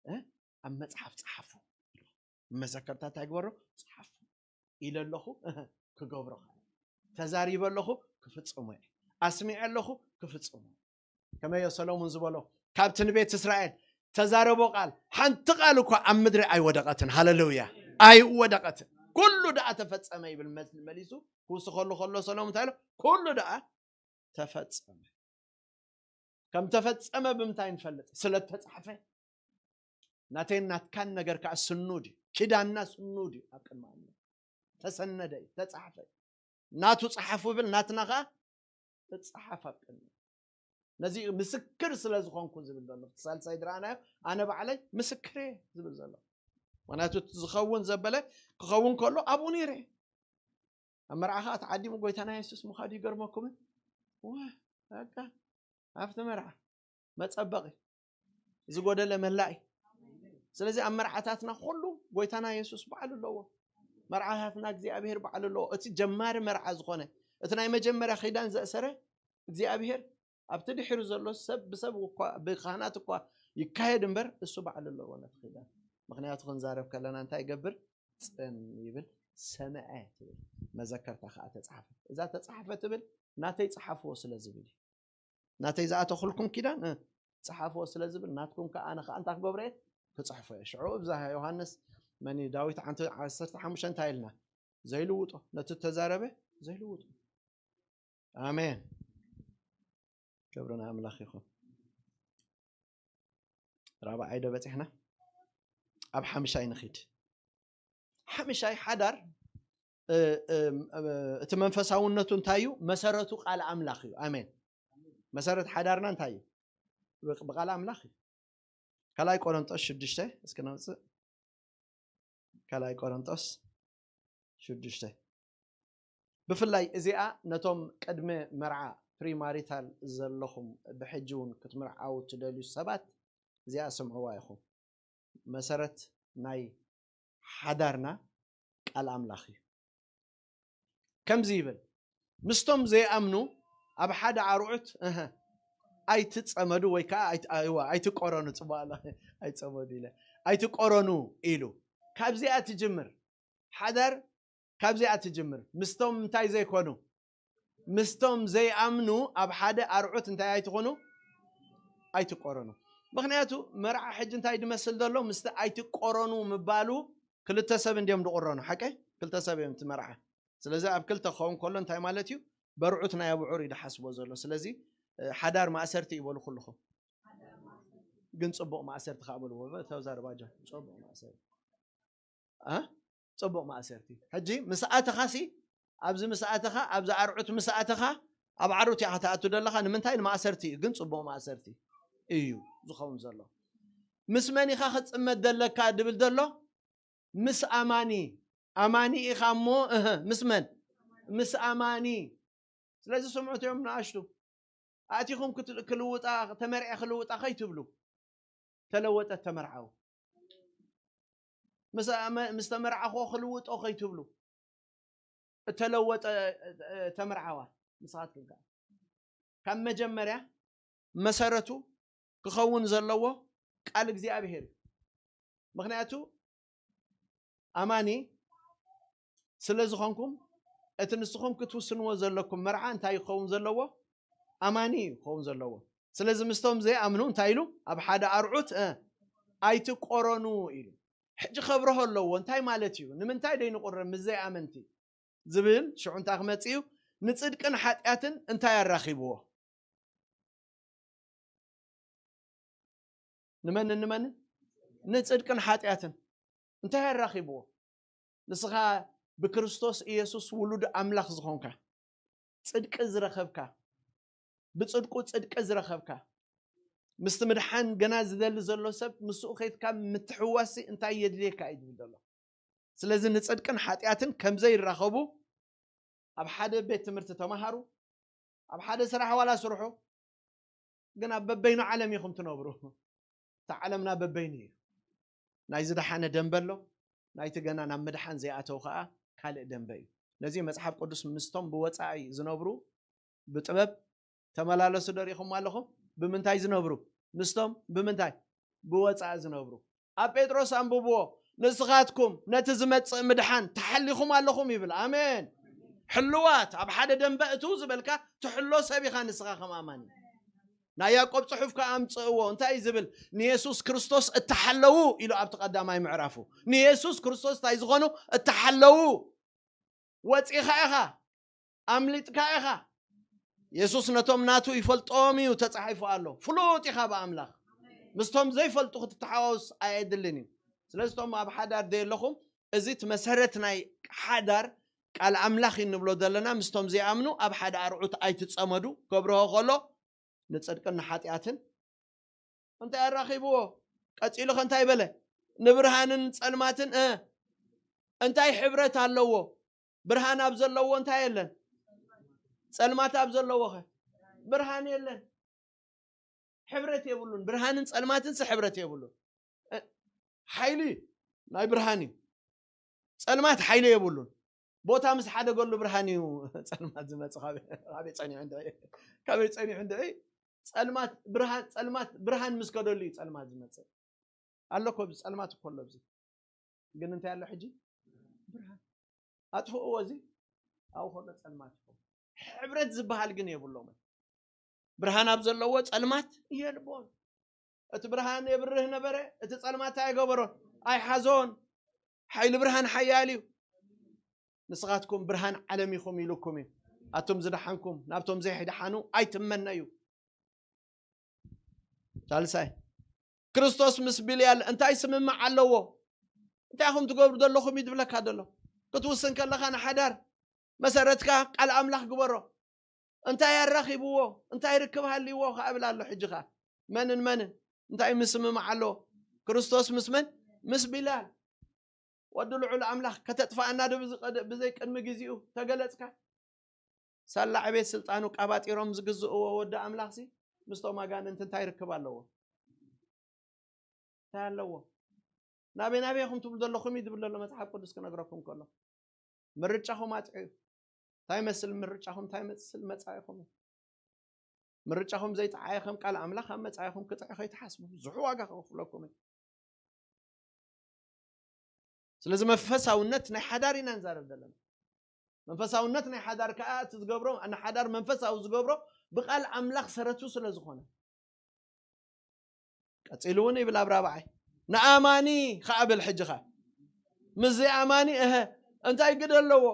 እ፣ ኣብ መጽሓፍ ጸሓፉ። መዘከርታ እንታይ ግበሮ? ጸሓፉ። ኢለ ኣለኹ፣ እህ፣ ክገብሮ። ተዛሪበ ኣለኹ፣ ክፍጽሞ እየ። ኣስሚዐ ኣለኹ፣ ክፍጽሞ። ከመዮ ሰሎሞን ዝበሎ፣ ካብቲ ንቤት እስራኤል ተዛረቦ ቃል፣ ሓንቲ ቃል እኳ ኣብ ምድሪ ኣይወደቐትን። ሃሌሉያ! ኣይወደቐትን። ኩሉ ደኣ ተፈጸመ ይብል መስ-፣ መሊሱ ክውስኸሉ ከሎ ሰሎሞን እንታይ ኢሉ? ኩሉ ደኣ ተፈጸመ። ከም ተፈጸመ ብምንታይ ንፈልጥ? ስለ እተጻሕፈ። ናተይን ናትካን ነገር ከኣ ስኑድ እዩ። ኪዳንና ስኑድ እዩ ኣብ ቅድሚ ኣምላኽ። ተሰነደ እዩ፣ ተጻሕፈ እዩ። ናቱ ጸሓፉ ይብል፣ ናትና ከኣ እጸሓፍ ኣብ ቅድሚ። ነዚ ምስክር ስለ ዝኾንኩ ዝብል ዘሎ። እቲ ሳልሳይ ዝረኣናዮ፣ ኣነ ባዕለይ ምስክር እየ ዝብል ዘሎ። ምኽንያቱ እቲ ዝኸውን ዘበለ ክኸውን ከሎ ኣብኡ ነይረ እየ። ኣብ መርዓ ኸዓ ተዓዲሙ ጎይታና የሱስ ምዃዱ ይገርመኩምን? ወ-፣ በቃ ኣብቲ መርዓ መጸበቒ፣ ዝጎደለ መላኢ። ስለዚ ኣብ መርዓታትና ኩሉ ጎይታና የሱስ ባዕሉ ኣለዎ። መርዓታትና እግዚኣብሔር ባዕሉ ኣለዎ። እቲ ጀማሪ መርዓ ዝኾነ፣ እቲ ናይ መጀመርያ ኪዳን ዘእሰረ እግዚኣብሔር ኣብቲ ድሒሩ ዘሎ ሰብ ብሰብ እኳ ብካህናት እኳ ይካየድ እምበር እሱ ባዕሉ ኣለዎ ነቲ ኪዳን። ምክንያቱ ክንዛረብ ከለና እንታይ ይገብር? ጽን ይብል፣ ሰምዐ ትብል። መዘከርታ ከዓ ተጻሕፈ። እዛ ተጻሕፈ ትብል ናተይ ጸሓፍዎ ስለ ዝብል እዩ። ናተይ ዝኣተኹልኩም ኪዳን እ፣ ጸሓፍዎ ስለ ዝብል ናትኩም ከዓ ኣነ ከዓ እንታይ ክገብሮ እየ? ክጽሕፎ እየ። ሽዑ እብዛ ዮሃንስ መን እዩ? ዳዊት ዓንተ ዓሰርተ ሓሙሽተ እንታይ ኢልና? ዘይልውጦ፣ ነቲ ተዛረበ ዘይልውጦ። ኣሜን። ክብሪ ንኣምላኽ ይኹን። ራብዓይ ዶ በጺሕና? ኣብ ሓምሻይ ንኺድ። ሓምሻይ ሓዳር እ፣ እ፣ እ፣ እቲ መንፈሳውነቱ እንታይ እዩ? መሰረቱ ቃል ኣምላኽ እዩ። ኣሜን። መሰረት ሓዳርና እንታይ እዩ? ብቕ-፣ ብቃል ኣምላኽ እዩ። ካልኣይ ቆሮንጦስ ሽዱሽተ እስኪ ነውፅእ። ካልኣይ ቆሮንጦስ ሽዱሽተ። ብፍላይ እዚኣ ነቶም ቅድሚ መርዓ ፕሪማሪታል ዘለኹም ብሕጂ እውን ክትምርዓው ትደልዩ ሰባት እዚኣ ስምዕዋ ኢኹም። መሰረት ናይ ሓዳርና ቃል ኣምላኽ እዩ። ከምዚ ይብል፣ ምስቶም ዘይኣምኑ ኣብ ሓደ ኣርዑት እህ ኣይትጸመዱ ወይ ከዓ ኣይት-፣ ኣይዋ፣ ኣይትቆረኑ። ጽቡቕ ኣሎ። ኣይጸመዱ ኢለ። ኣይትቆረኑ ኢሉ። ካብዚኣ ትጅምር። ሓዳር ካብዚኣ ትጅምር። ምስቶም እንታይ ዘይኮኑ? ምስቶም ዘይኣምኑ ኣብ ሓደ ኣርዑት እንታይ ኣይትኾኑ? ኣይትቆረኑ። ምኽንያቱ መርዓ ሕጂ እንታይ ድመስል ዘሎ? ምስቲ ኣይትቆረኑ ምባሉ ክልተ ሰብ እንዲዮም ድቁረኑ። ሓቀይ? ክልተ ሰብ እዮም እቲ መርዓ። ስለዚ ኣብ ክልተ ክኸውን ከሎ እንታይ ማለት እዩ? በርዑት ናይ ኣብዑር እዩ ድሓስቦ ዘሎ። ስለዚ፣ እ፣ ሓዳር ማእሰርቲ ይበሉ ኩልኹም። ግን ጽቡቕ ማእሰርቲ ከዓ በልዎ። ተዛረባጆ። ጽቡቕ ማእሰርቲ። እ? ጽቡቕ ማእሰርቲ። ሕጂ ምስ ኣተኻሲ፣ ኣብዚ ምስ ኣተኻ፣ ኣብዚ ኣርዑት ምስ ኣተኻ፣ ኣብ ዓሩት ኢኻ ትኣቱ ዘለኻ። ንምንታይ? ንማእሰርቲ እዩ። ግን ጽቡቕ ማእሰርቲ እዩ ዝኸውን ዘሎ። ምስ መን ኢኻ ክጽመድ ዘለካ ድብል ዘሎ? ምስ ኣማኒ። ኣማኒ ኢኻ እሞ፣ እህ፣ ምስ መን? ምስ ኣማኒ። ስለዚ ስምዑት እዮም ንኣሽቱ። ኣቲኹም ክት-፣ ክልውጣ፣ ተመርዐ ክልውጣ ከይትብሉ። ተለወጠ ተመርዓው። ምስ ኣመ-፣ ምስ ተመርዓኹ ክልውጦ ከይትብሉ። እተለወጠ፣ እ፣ ተመርዓዋ። ንስኻትኩም ከኣ። ካብ መጀመርያ መሰረቱ ክኸውን ዘለዎ ቃል እግዚኣብሔር እዩ። ምኽንያቱ ኣማኒ ስለ ዝኾንኩም፣ እቲ ንስኹም ክትውስንዎ ዘለኩም መርዓ እንታይ ክኸውን ዘለዎ? ኣማኒ እዩ ክኸውን ዘለዎ። ስለዚ ምስቶም ዘይኣምኑ እንታይ ኢሉ? ኣብ ሓደ ኣርዑት፣ እ፣ ኣይትቆረኑ ኢሉ። ሕጂ ከብርሆ ኣለዎ። እንታይ ማለት እዩ? ንምንታይ ደይንቁረን ምስ ዘይኣመንቲ? ዝብል ሽዑ እንታይ ክመጽእ እዩ? ንጽድቅን ሓጢኣትን እንታይ ኣራኺብዎ? ንመንን ንመንን? ንጽድቅን ሓጢኣትን እንታይ ኣራኺብዎ? ንስኻ ብክርስቶስ ኢየሱስ ውሉድ ኣምላኽ ዝኾንካ፣ ጽድቂ ዝረኸብካ፣ ብጽድቁ ጽድቂ ዝረኸብካ፣ ምስቲ ምድሓን ገና ዝደሊ ዘሎ ሰብ ምስኡ ኸይድካ ምትሕውዋስሲ እንታይ የድልየካ እዩ ዝብል ዘሎ። ስለዚ ንጽድቅን ሓጢኣትን ከም ዘይራኸቡ ኣብ ሓደ ቤት ትምህርቲ ተማሃሩ፣ ኣብ ሓደ ስራሕ ዋላ ስርሑ፣ ግን ኣብ በበይኑ ዓለም ኢኹም ትነብሩ። እታ ዓለምና በበይኑ እዩ። ናይ ዝደሓነ ደንበ ኣሎ፣ ናይቲ ገና ናብ ምድሓን ዘይኣተው ከኣ ካልእ ደንበ እዩ። ነዚ መጽሓፍ ቅዱስ ምስቶም ብወጻኢ ዝነብሩ ብጥበብ ተመላለሱ ዶ ርኢኹም ኣለኹም? ብምንታይ ዝነብሩ? ምስቶም ብምንታይ? ብወጻኢ ዝነብሩ። ኣብ ጴጥሮስ ኣንብብዎ፣ ንስኻትኩም ነቲ ዝመጽእ ምድሓን ተሓሊኹም ኣለኹም ይብል። ኣሜን። ሕልዋት ኣብ ሓደ ደንበ እትው ዝበልካ ትሕሎ ሰብ ኢኻ ንስኻ ከም ኣማኒ። ናይ ያዕቆብ ጽሑፍ ከኣ ኣምጽእዎ። እንታይ እዩ ዝብል? ንየሱስ ክርስቶስ እተሓለዉ ኢሉ ኣብቲ ቀዳማይ ምዕራፉ። ንየሱስ ክርስቶስ እንታይ ዝኾኑ? እተሓለዉ። ወጺኻ ኢኻ፣ ኣምሊጥካ ኢኻ። የሱስ ነቶም ናቱ ይፈልጦም እዩ ተጻሒፉ ኣሎ። ፍሉጥ ኢኻ ብኣምላኽ። ምስቶም ዘይፈልጡ ክትተሓዋወስ ኣየድልን እዩ። ስለዚ እቶም ኣብ ሓዳር ደየለኹም፣ እዚ እቲ መሰረት ናይ ሓዳር ቃል ኣምላኽ እዩ እንብሎ ዘለና። ምስቶም ዘይኣምኑ ኣብ ሓደ ኣርዑት ኣይትጸመዱ። ከብርሆ ከሎ ንጽድቅን ንሓጢኣትን እንታይ ኣራኺብዎ? ቀጺሉ ኸ እንታይ በለ? ንብርሃንን ጸልማትን፣ እ፣ እንታይ ሕብረት ኣለዎ? ብርሃን ኣብ ዘለዎ እንታይ የለን? ጸልማት ኣብ ዘለዎ ኸ? ብርሃን የለን። ሕብረት የብሉን። ብርሃንን ጸልማትንስ ሕብረት የብሉን። እ፣ ሓይሊ ናይ ብርሃን እዩ። ጸልማት ሓይሊ የብሉን። ቦታ ምስ ሓደገሉ ብርሃን እዩ ጸልማት ዝመጽእ። ካበይ ጸኒሑ እንድዒ? ካበይ ጸኒሑ እንድዒ? ጸልማት ብርሃን፣ ጸልማት ብርሃን ምስ ከደሉ እዩ ጸልማት ዝመጽእ። ኣሎ እኮ፣ ጸልማት እኮ ኣሎ ኣብዚ። ግን እንታይ ኣሎ ሕጂ? ብርሃን። ኣጥፍእዎ እዚ፣ ኣብኡ ከሎ ጸልማት ይኸውን። ሕብረት ዝበሃል ግን የብሎምን። ብርሃን ኣብ ዘለዎ ጸልማት የልቦን። እቲ ብርሃን የብርህ ነበረ፣ እቲ ጸልማት ኣይገበሮን፣ ኣይሓዞን። ሓይሊ ብርሃን ሓያል እዩ። ንስኻትኩም ብርሃን ዓለም ኢኹም ኢሉኩም እዩ። ኣቱም ዝደሓንኩም ናብቶም ዘይድሓኑ ኣይትመነዩ። ሳልሳይ፣ ክርስቶስ ምስ ቢልያል እንታይ ስምምዕ ኣለዎ? እንታይ ኢኹም ትገብሩ ዘለኹም እዩ ዝብለካ ዘሎ። ክትውስን ከለኻ ንሓዳር መሰረትካ ቃል ኣምላኽ ግበሮ። እንታይ ኣራኺብዎ? እንታይ ርክብ ሃልይዎ ከኣ እብል ኣሎ። ሕጂ ኸኣ መንን መንን እንታይ ምስምማዕ ኣለዎ? ክርስቶስ ምስ መን? ምስ ቢላል። ወዲ ልዑል ኣምላኽ ከተጥፍኣና ዶ ብዚ ቀደ-፣ ብዘይ ቅድሚ ግዜኡ ተገለጽካ? ሳላ ዕቤት ስልጣኑ ቀባጢሮም ዝግዝእዎ ወዲ ኣምላኽሲ ምስቶም ኣጋንንቲ እንታይ ርክብ ኣለዎ? እንታይ ኣለዎ? ናበይ ናበይ ኢኹም ትብሉ ዘለኹም እዩ ዝብል ዘሎ መጽሓፍ ቅዱስ ክነግረኩም ከሎ። ምርጫኹም ኣጥዕዩ። እንታይ መስል ምርጫኹም፣ እንታይ መስል መጻኢኹም እዩ። ምርጫኹም ዘይጠዓየ ከም ቃል ኣምላኽ ኣብ መጻኢኹም ክጥዕ ከይትሓስቡ። ብዙሕ ዋጋ ከኽፍለኩም እዩ። ስለዚ መንፈሳውነት ናይ ሓዳር ኢና ንዛረብ ዘለና። መንፈሳውነት ናይ ሓዳር ከኣ እቲ ዝገብሮ፣ ንሓዳር መንፈሳዊ ዝገብሮ ብቃል ኣምላኽ ሰረቱ ስለ ዝኾነ። ቀጺሉ እውን ይብል ኣብ ራብዓይ፣ ንኣማኒ ከኣ ብል ሕጂ ኸ። ምስ ዘይኣማኒ እሀ፣ እንታይ ግደ ኣለዎ?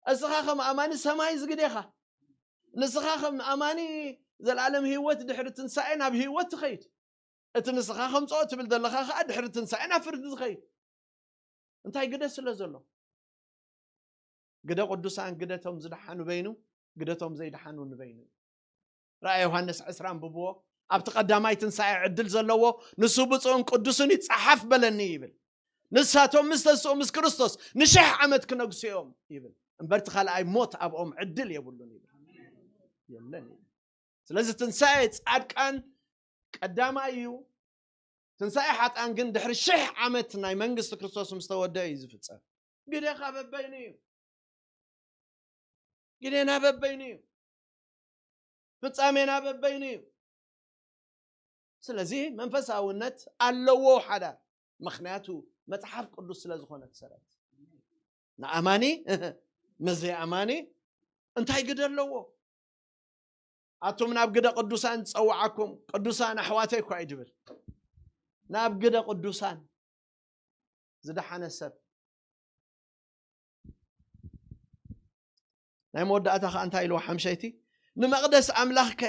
እስኻ ከም ኣማኒ ሰማይ ዝግዴኻ። ንስኻ ከም ኣማኒ ዘላለም ህይወት ድሕሪ ትንሳኤ ናብ ህይወት ትኸይድ። እቲ ንስኻ ከምጽኦ ትብል ዘለኻ ከኣ ድሕሪ ትንሳኤ ናብ ፍርዲ ዝኸይድ። እንታይ ግደ ስለ ዘሎ? ግደ ቅዱሳን፣ ግደቶም ዝደሓኑ በይኑ፣ ግደቶም ዘይደሓኑ ንበይኑ። ራእይ ዮሃንስ ዕስራ ኣንብብዎ። ኣብቲ ቀዳማይ ትንሳኤ ዕድል ዘለዎ ንሱ ብፁዕን ቅዱስን እዩ፣ ጸሓፍ በለኒ ይብል። ንሳቶም ምስ ተስኡ ምስ ክርስቶስ ንሽሕ ዓመት ክነግሱ እዮም ይብል። እምበር እቲ ካልኣይ ሞት ኣብኦም ዕድል የብሉን ይብል። የለን ይብል። ስለዚ ትንሳኤ ጻድቃን ቀዳማይ እዩ። ትንሳኤ ሓጥኣን ግን ድሕሪ ሽሕ ዓመት ናይ መንግስቲ ክርስቶስ ምስ ተወደአ እዩ ዝፍጸም። ግደኻ በበይኑ እዩ። ግደና በበይኑ እዩ። ፍጻሜና በበይኑ እዩ። ስለዚ መንፈሳውነት ኣለዎ ሓዳር፣ ምኽንያቱ መጽሓፍ ቅዱስ ስለ ዝኾነ ትሰረት። ንኣማኒ ምስ ዘይኣማኒ እንታይ ግደ ኣለዎ? ኣቱም ናብ ግደ ቅዱሳን ዝጸውዓኩም ቅዱሳን ኣሕዋተይ እኳ እዩ ድብል። ናብ ግደ ቅዱሳን ዝደሓነ ሰብ። ናይ መወዳእታ ኸኣ እንታይ ኢልዎ? ሓምሸይቲ፣ ንመቕደስ ኣምላኽከ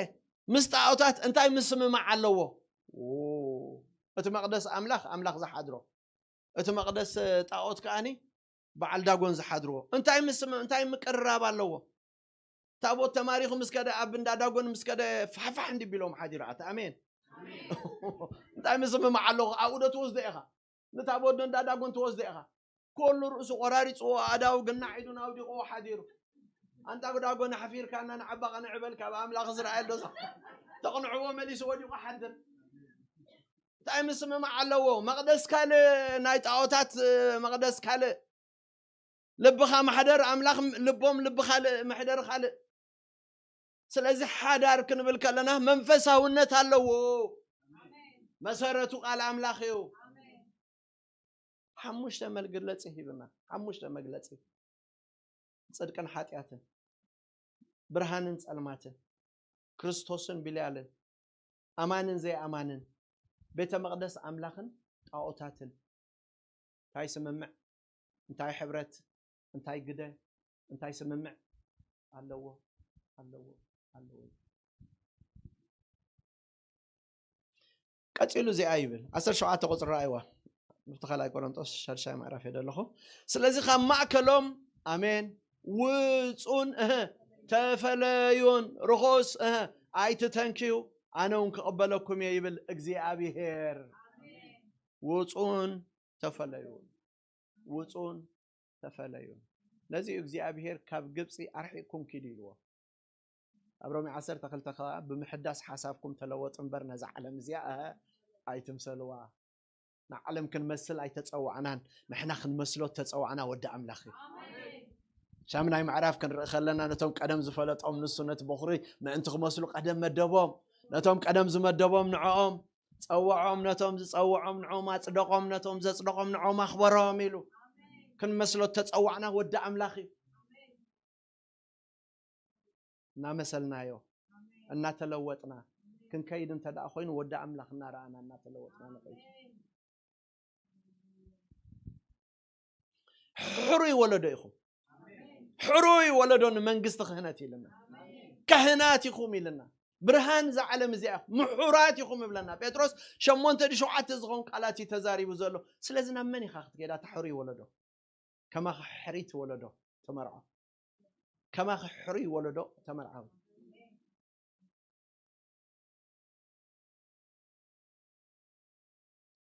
ምስ ጣዖታት እንታይ ምስምማዕ ኣለዎ? ዎ፣ እቲ መቕደስ ኣምላኽ፣ ኣምላኽ ዝሓድሮ፣ እቲ መቕደስ ጣዖት ከኣኒ በዓል ዳጎን ዝሓድርዎ። እንታይ ምስም-፣ እንታይ ምቅርራብ ኣለዎ? ታቦት ተማሪኹ ምስ ከደ፣ ኣብ እንዳ ዳጎን ምስ ከደ ፋሕፋሕ እንዲ ቢሎም ሓዲሩ። ኣታ ኣሜን። እንታይ ምስምማዕ ኣለዎ? ኣብኡ ዶ ትወስዶ ኢኻ? ንታቦት ዶ እንዳ ዳጎን ትወስዶ ኢኻ? ኩሉ ርእሱ ቆራሪጽዎ፣ ኣእዳው ግናዕ ኢዱን ኣውዲቕዎ ሓዲሩ። ኣንታ ዳጎን ኣሕፊርካና ንዓባ ቅንዕ በል፣ ካብ ኣምላኽ እስራኤል ዶ ተቕንዕዎ መሊሱ ወዲቑ ሓድር። እንታይ ምስምማዕ ኣለዎ? መቕደስ ካልእ፣ ናይ ጣዖታት መቕደስ ካልእ። ልብኻ ማሕደር ኣምላኽ፣ ልቦም ልቢ ካልእ፣ መሕደር ካልእ። ስለዚ ሓዳር ክንብል ከለና መንፈሳውነት ኣለዎ። መሰረቱ ቃል ኣምላኽ እዩ። ሓሙሽተ መግለጺ ሂብና፣ ሓሙሽተ መግለጺ። ጽድቅን ሓጢኣትን፣ ብርሃንን ጸልማትን፣ ክርስቶስን ቢልያልን፣ ኣማንን ዘይኣማንን፣ ቤተ መቕደስ ኣምላኽን ጣዖታትን። እንታይ ስምምዕ፣ እንታይ ሕብረት፣ እንታይ ግደ፣ እንታይ ስምምዕ ኣለዎ፣ ኣለዎ፣ ኣለዎ። ቀጺሉ እዚኣ ይብል፣ ዓሰርተ ሸውዓተ ቁጽሪ ረኣይዋ። ኣብቲ ካልኣይ ቆሮንጦስ ሻድሻይ ምዕራፍ እየ ዘለኹ። ስለዚ ካብ ማእከሎም፣ ኣሜን፣ ውጹን፣ እህ፣ ተፈለዩን፣ ርኹስ፣ እህ፣ ኣይትተንክዩ፣ ኣነ እውን ክቕበለኩም እየ ይብል እግዚኣብሄር። ውጹን ተፈለዩን፣ ውጹን ተፈለዩን። ነዚ እዩ እግዚኣብሄር ካብ ግብጺ ኣርሒቕኩም ኪዱ ኢልዎ። ኣብ ሮሜ ዓሰርተ ክልተ ከኣ ብምሕዳስ ሓሳብኩም ተለወጡ እምበር ነዛ ዓለም እዚኣ፣ እህ፣ ኣይትምሰልዋ። ንዓለም ክንመስል ኣይተጸዋዕናን፣ ንሕና ክንመስሎ ተጸዋዕና ወዲ ኣምላኽ እዩ። ሻምናይ ምዕራፍ ክንርኢ ከለና፣ ነቶም ቀደም ዝፈለጦም ንሱ ነቲ በኹሪ ምእንቲ ክመስሉ ቀደም መደቦም። ነቶም ቀደም ዝመደቦም ንዕኦም ጸውዖም፣ ነቶም ዝጸውዖም ንዕኦም ኣጽደቖም፣ ነቶም ዘጽደቖም ንዕኦም ኣኽበሮም ኢሉ። ክንመስሎ ተጸዋዕና ወዲ ኣምላኽ እዩ። እናመሰልናዮ፣ እናተለወጥና ክንከይድ እንተ ደኣ ኮይኑ፣ ወዲ ኣምላኽ እናረኣና እናተለወጥና ንኸይድ። ሕሩይ ወለዶ ኢኹም። ሕሩይ ወለዶ ንመንግስቲ ክህነት ኢልና። ካህናት ኢኹም ኢልና። ብርሃን እዛ ዓለም እዚኣ ኢኹም። ምሑራት ኢኹም ይብለና። ጴጥሮስ ሸሞንተ ድዩ ሸውዓተ ዝኸውን ቃላት እዩ ተዛሪቡ ዘሎ። ስለዚ ናብ መን ኢኻ ክትከይድ ኣታ ሕሩይ ወለዶ? ከማኻ ሕሩይ ወለዶ ተመርዖ። ከማኻ ሕሩይ ወለዶ ተመርዓዊ።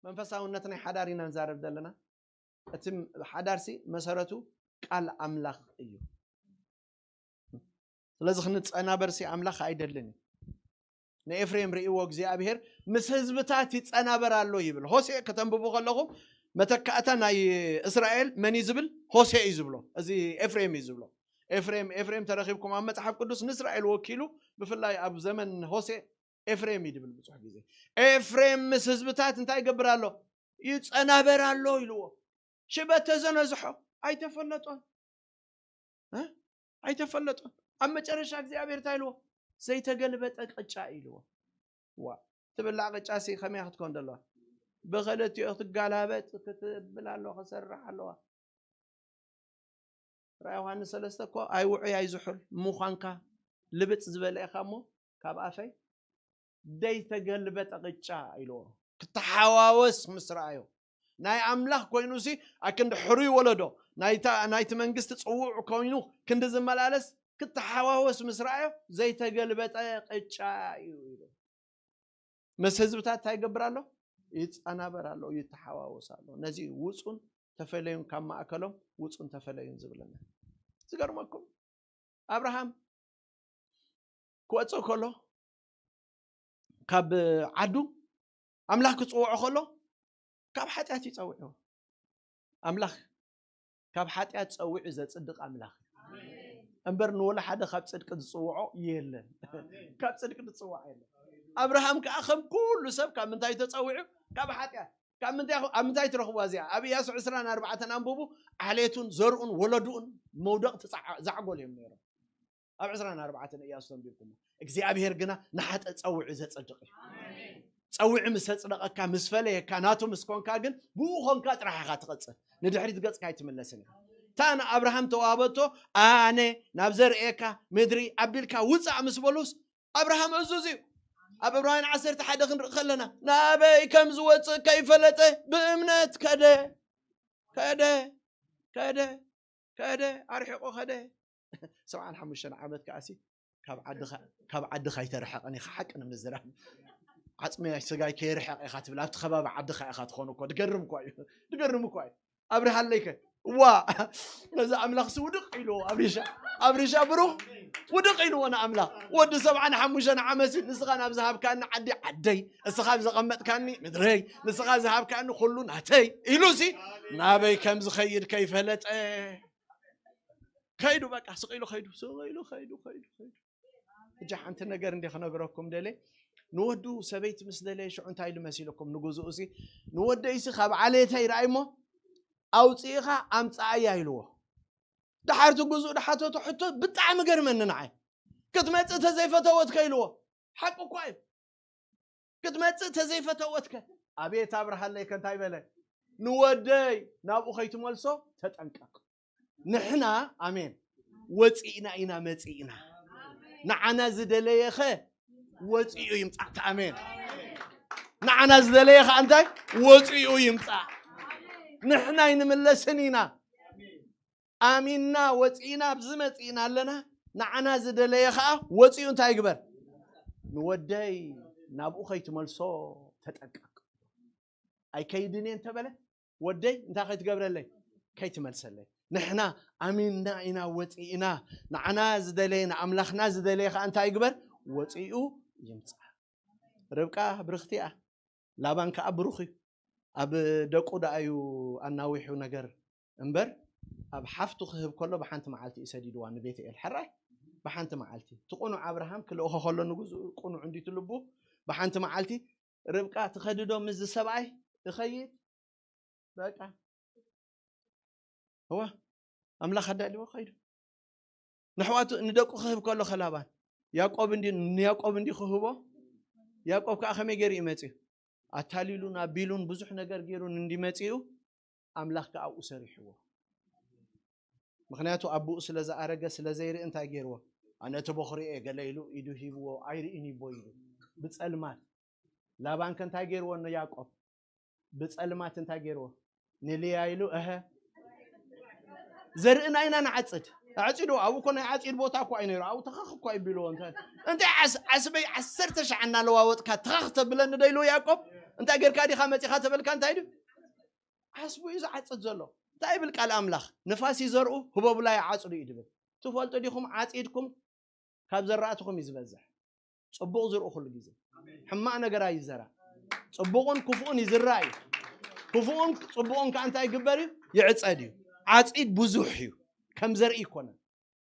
መንፈሳውነት ናይ ሓዳር ኢና ንዛረብ ዘለና። እቲ ሓዳርሲ መሰረቱ ቃል ኣምላኽ እዩ። ስለዚ ክንጸናበርሲ ኣምላኽ ኣይደልን እዩ። ንኤፍሬም ርእይዎ እግዚኣብሔር ምስ ህዝብታት ይጸናበር ኣሎ ይብል። ሆሴዕ ከተንብቡ ከለኹም መተካእታ ናይ እስራኤል መን እዩ ዝብል? ሆሴዕ እዩ ዝብሎ። እዚ ኤፍሬም እዩ ዝብሎ። ኤፍሬም፣ ኤፍሬም ተረኺብኩም ኣብ መጽሓፍ ቅዱስ ንእስራኤል ወኪሉ፣ ብፍላይ ኣብ ዘመን ሆሴዕ ኤፍሬም እዩ ዝብል ብዙሕ ግዜ። ኤፍሬም ምስ ህዝብታት እንታይ ይገብር ኣሎ? ይጸናበር ኣሎ ኢልዎ። ሽበት ተዘነዝሖ፣ ኣይተፈለጦን። እ? ኣይተፈለጦን። ኣብ መጨረሻ እግዚኣብሔር እንታይ ኢልዎ? ዘይተገልበጠ ቅጫ ኢልዎ። ዋ፣ ትብላዕ ቅጫ ሲ ከመይ ክትኮን ዘለዋ? ብክልቲኡ ክትጋላበጥ ክትብል ኣሎ፣ ክሰርሕ ኣለዋ። ራእይ ዮሃንስ ሰለስተ እኮ ኣይውዑይ ኣይዝሑል ምዃንካ ልብጥ ዝበለ ኢኻ እሞ ካብ ኣፈይ ደይተገልበጠ ቅጫ ኢልዎ። ክተሓዋወስ ምስ ረኣዮ ናይ ኣምላኽ ኮይኑሲ ኣክንዲ ሕሩይ ወለዶ ናይታ፣ ናይቲ መንግስቲ ጽውዕ ኮይኑ ክንዲ ዝመላለስ ክተሓዋወስ ምስ ረኣዮ ዘይተገልበጠ ቅጫ እዩ ኢሉ። ምስ ህዝብታት እንታይ ይገብር ኣሎ? ይጸናበር ኣሎ፣ ይተሓዋወስ ኣሎ። ነዚ ውጹን ተፈለዩን ካብ ማእከሎም ውጹን ተፈለዩን ዝብለና። ዝገርመኩም ኣብርሃም ክወጽእ ከሎ ካብ ዓዱ ኣምላኽ ክጽውዖ ከሎ ካብ ሓጢኣት እዩ ጸዊዕዎ። ኣምላኽ ካብ ሓጢኣት ጸዊዑ ዘጽድቕ ኣምላኽ እዩ። እምበር ንወላ ሓደ ካብ ጽድቂ ዝጽውዖ የለን። ካብ ጽድቂ ዝጽዋዕ የለን። ኣብርሃም ከኣ ከም ኩሉ ሰብ ካብ ምንታይ ተጸዊዑ? ካብ ሓጢኣት። ካብ ምንታይ፣ ኣብ ምንታይ ትረኽብዋ እዚኣ? ኣብ ኢያሱ ዕስራን ኣርባዕተን ኣንብቡ። ዓሌቱን ዘርኡን ወለድኡን መውደቕቲ ዛዕ-፣ ዛዕጎል እዮም ነይሮም። ኣብ ዕስራን ኣርባዕተን ኢያሱ ተንቢብኩሞ። እግዚኣብሔር ግና ንሓጠ ጸዊዑ ዘጸድቕ እዩ። ጸዊዑ ምስ ኣጽደቐካ፣ ምስ ፈለየካ፣ ናቱ ምስ ኮንካ ግን ብኡ ኮንካ ጥራሕ ኢኻ ትቐጽል። ንድሕሪት ገጽካ ኣይትምለስን ኢኻ። እታ ንኣብርሃም ተዋህበቶ፣ ኣነ ናብ ዘርእየካ ምድሪ ኣቢልካ ውጻእ ምስ በሉስ ኣብርሃም እዙዝ እዩ። ኣብ ዕብራውያን ዓሰርተ ሓደ ክንርኢ ከለና ናበይ ከም ዝወጽእ ከይፈለጠ ብእምነት ከደ፣ ከደ፣ ከደ፣ ከደ፣ ኣርሒቑ ከደ። ሰብዓን ሓሙሽተን ዓመት ከኣሲ ካብ ዓድኻ፣ ካብ ዓድኻ ኣይተርሕቕን ኢኻ፣ ሓቂ ንምዝራብ። ዓጽመይ ስጋይ ከይርሕቕ ኢኻ ትብል፣ ኣብቲ ከባቢ ዓድኻ ኢኻ ትኾን እኮ። ድገርም እኳ እዩ፣ ድገርም እኳ እዩ። ኣብርሃለይከ፣ ዋ፣ ነዚ ኣምላኽሲ ውድቕ ኢልዎ ኣብሪሻ፣ ኣብሪሻ ብሩኽ ውድቕ ኢልዎ ንኣምላኽ። ወዲ ሰብዓን ሓሙሽተን ዓመት ንስኻ ናብ ዝሃብካኒ ዓዲ ዓደይ፣ እስኻ ኣብ ዘቐመጥካኒ ምድረይ፣ ንስኻ ዝሃብካኒ ኩሉ ናተይ ኢሉሲ ናበይ ከም ዝኸይድ ከይፈለጠ ከይዱ፣ በቃ ስቕ ኢሉ ከይዱ፣ ስቕ ኢሉ ከይዱ፣ ከይዱ፣ ከይዱ። ሕጂ ሓንቲ ነገር እንዲ ክነግረኩም ደልየ፣ ንወዱ ሰበይቲ ምስ ደለየ ሽዑ እንታይ ኢሉ መሲልኩም ንግዝኡ ሲ፣ ንወደይሲ ካብ ዓሌተይ ረኣይ እሞ ኣውፅእኻ ኣምፅኣያ ኢልዎ። ድሓር እቲ ግዝኡ ድሓተቶ ሕቶ ብጣዕሚ ገርመኒ ንዓይ። ክትመፅእ ተዘይፈተወትከ ኢልዎ። ሓቂ እኳ እዩ። ክትመፅእ ተዘይፈተወትከ? ኣቤት ኣብርሃለይከ እንታይ በለ? ንወደይ ናብኡ ከይትመልሶ ተጠንቀቕ። ንሕና፣ ኣሜን፣ ወፂእና ኢና መፂእና። ንዓና ዝደለየኸ ወፂኡ ይምፃእ። ኣሜን። ንዓና ዝደለየ ኸዓ እንታይ? ወፂኡ ይምፃእ። ንሕና ኣይንምለስን ኢና። ኣሚንና ወፂእና ኣብዚ መፂእና ኣለና። ንዓና ዝደለየ ኸዓ ወፂኡ እንታይ ይግበር? ንወደይ ናብኡ ከይትመልሶ ተጠንቀቕ። ኣይከይድን እየ እንተበለ ወደይ እንታይ ከይትገብረለይ? ከይትመልሰለይ። ንሕና ኣሚንና ኢና ወፂእና። ንዓና ዝደለየ ንኣምላኽና ዝደለየ ኸዓ እንታይ ይግበር? ወፂኡ ይምፃእ። ርብቃ ብርኽቲ እያ። ላባን ከኣ ብሩኽ እዩ። ኣብ ደቁ ደኣ እዩ ኣናዊሑ ነገር እምበር፣ ኣብ ሓፍቱ ክህብ ከሎ ብሓንቲ መዓልቲ እዩ ሰዲድዋ ንቤትኤል። ሕራይ ብሓንቲ መዓልቲ እቲ ቁኑዕ ኣብርሃም ክልእኾ ከሎ ንግዝኡ ቁኑዕ እንዲቱ ልቡ ብሓንቲ መዓልቲ ርብቃ ትኸድዶ ምስዚ ሰብኣይ እኸይድ በቃ እወ ኣምላኽ ኣዳልዎ ከይዱ ንሕዋቱ ንደቁ ክህብ ከሎ ከላባን ያዕቆብ እንዲ ንያዕቆብ እንዲ ክህቦ ያዕቆብ ከዓ ከመይ ገይሩ እዩ መፅኡ ኣታሊሉን ኣቢሉን ብዙሕ ነገር ገይሩን እንዲመፅኡ ኣምላኽ ከዓ ኣብኡ ሰሪሕዎ ምኽንያቱ ኣቦኡ ስለ ዝኣረገ ስለ ዘይርኢ እንታይ ገይርዎ ኣነ እቲ በኹሪ እየ ገለ ኢሉ ኢዱ ሂብዎ ኣይርእን ይቦ ኢሉ ብፀልማት ላባን ከ እንታይ ገይርዎ ንያዕቆብ ብፀልማት እንታይ ገይርዎ ንልያ ኢሉ እሀ ዘርኢ ናይና ንዓፅድ ኣዕፂዱ ኣብኡ እኮ ናይ ዓፂድ ቦታ እኮ እዩ ነይሩ ኣብኡ ተኸኽ እኮ ይቢልዎ እንታይ እንታይ ዓስበይ ዓሰርተ ሻዕ እናለዋወጥካ ተኸኽ ተብለኒ ዶ ኢልዎ ያዕቆብ እንታይ ጌርካ ዲኻ መፂኻ ተበልካ እንታይ ድዩ ዓስቡ እዩ ዝዓፅድ ዘሎ እንታይ ይብል ቃል ኣምላኽ ንፋስ ይዘርኡ ህቦብላ ይዓፅዱ እዩ ድብል ትፈልጡ ዲኹም ዓፂድኩም ካብ ዘራእትኹም እዩ ዝበዝሕ ፅቡቕ ዝርኡ ኩሉ ግዜ ሕማቕ ነገር ኣይዘራ ፅቡቕን ክፉእን ይዝራ እዩ ክፉእን ፅቡቕን ከዓ እንታይ ይግበር እዩ ይዕፀድ እዩ ዓፂድ ብዙሕ እዩ ከም ዘርኢ ይኮነ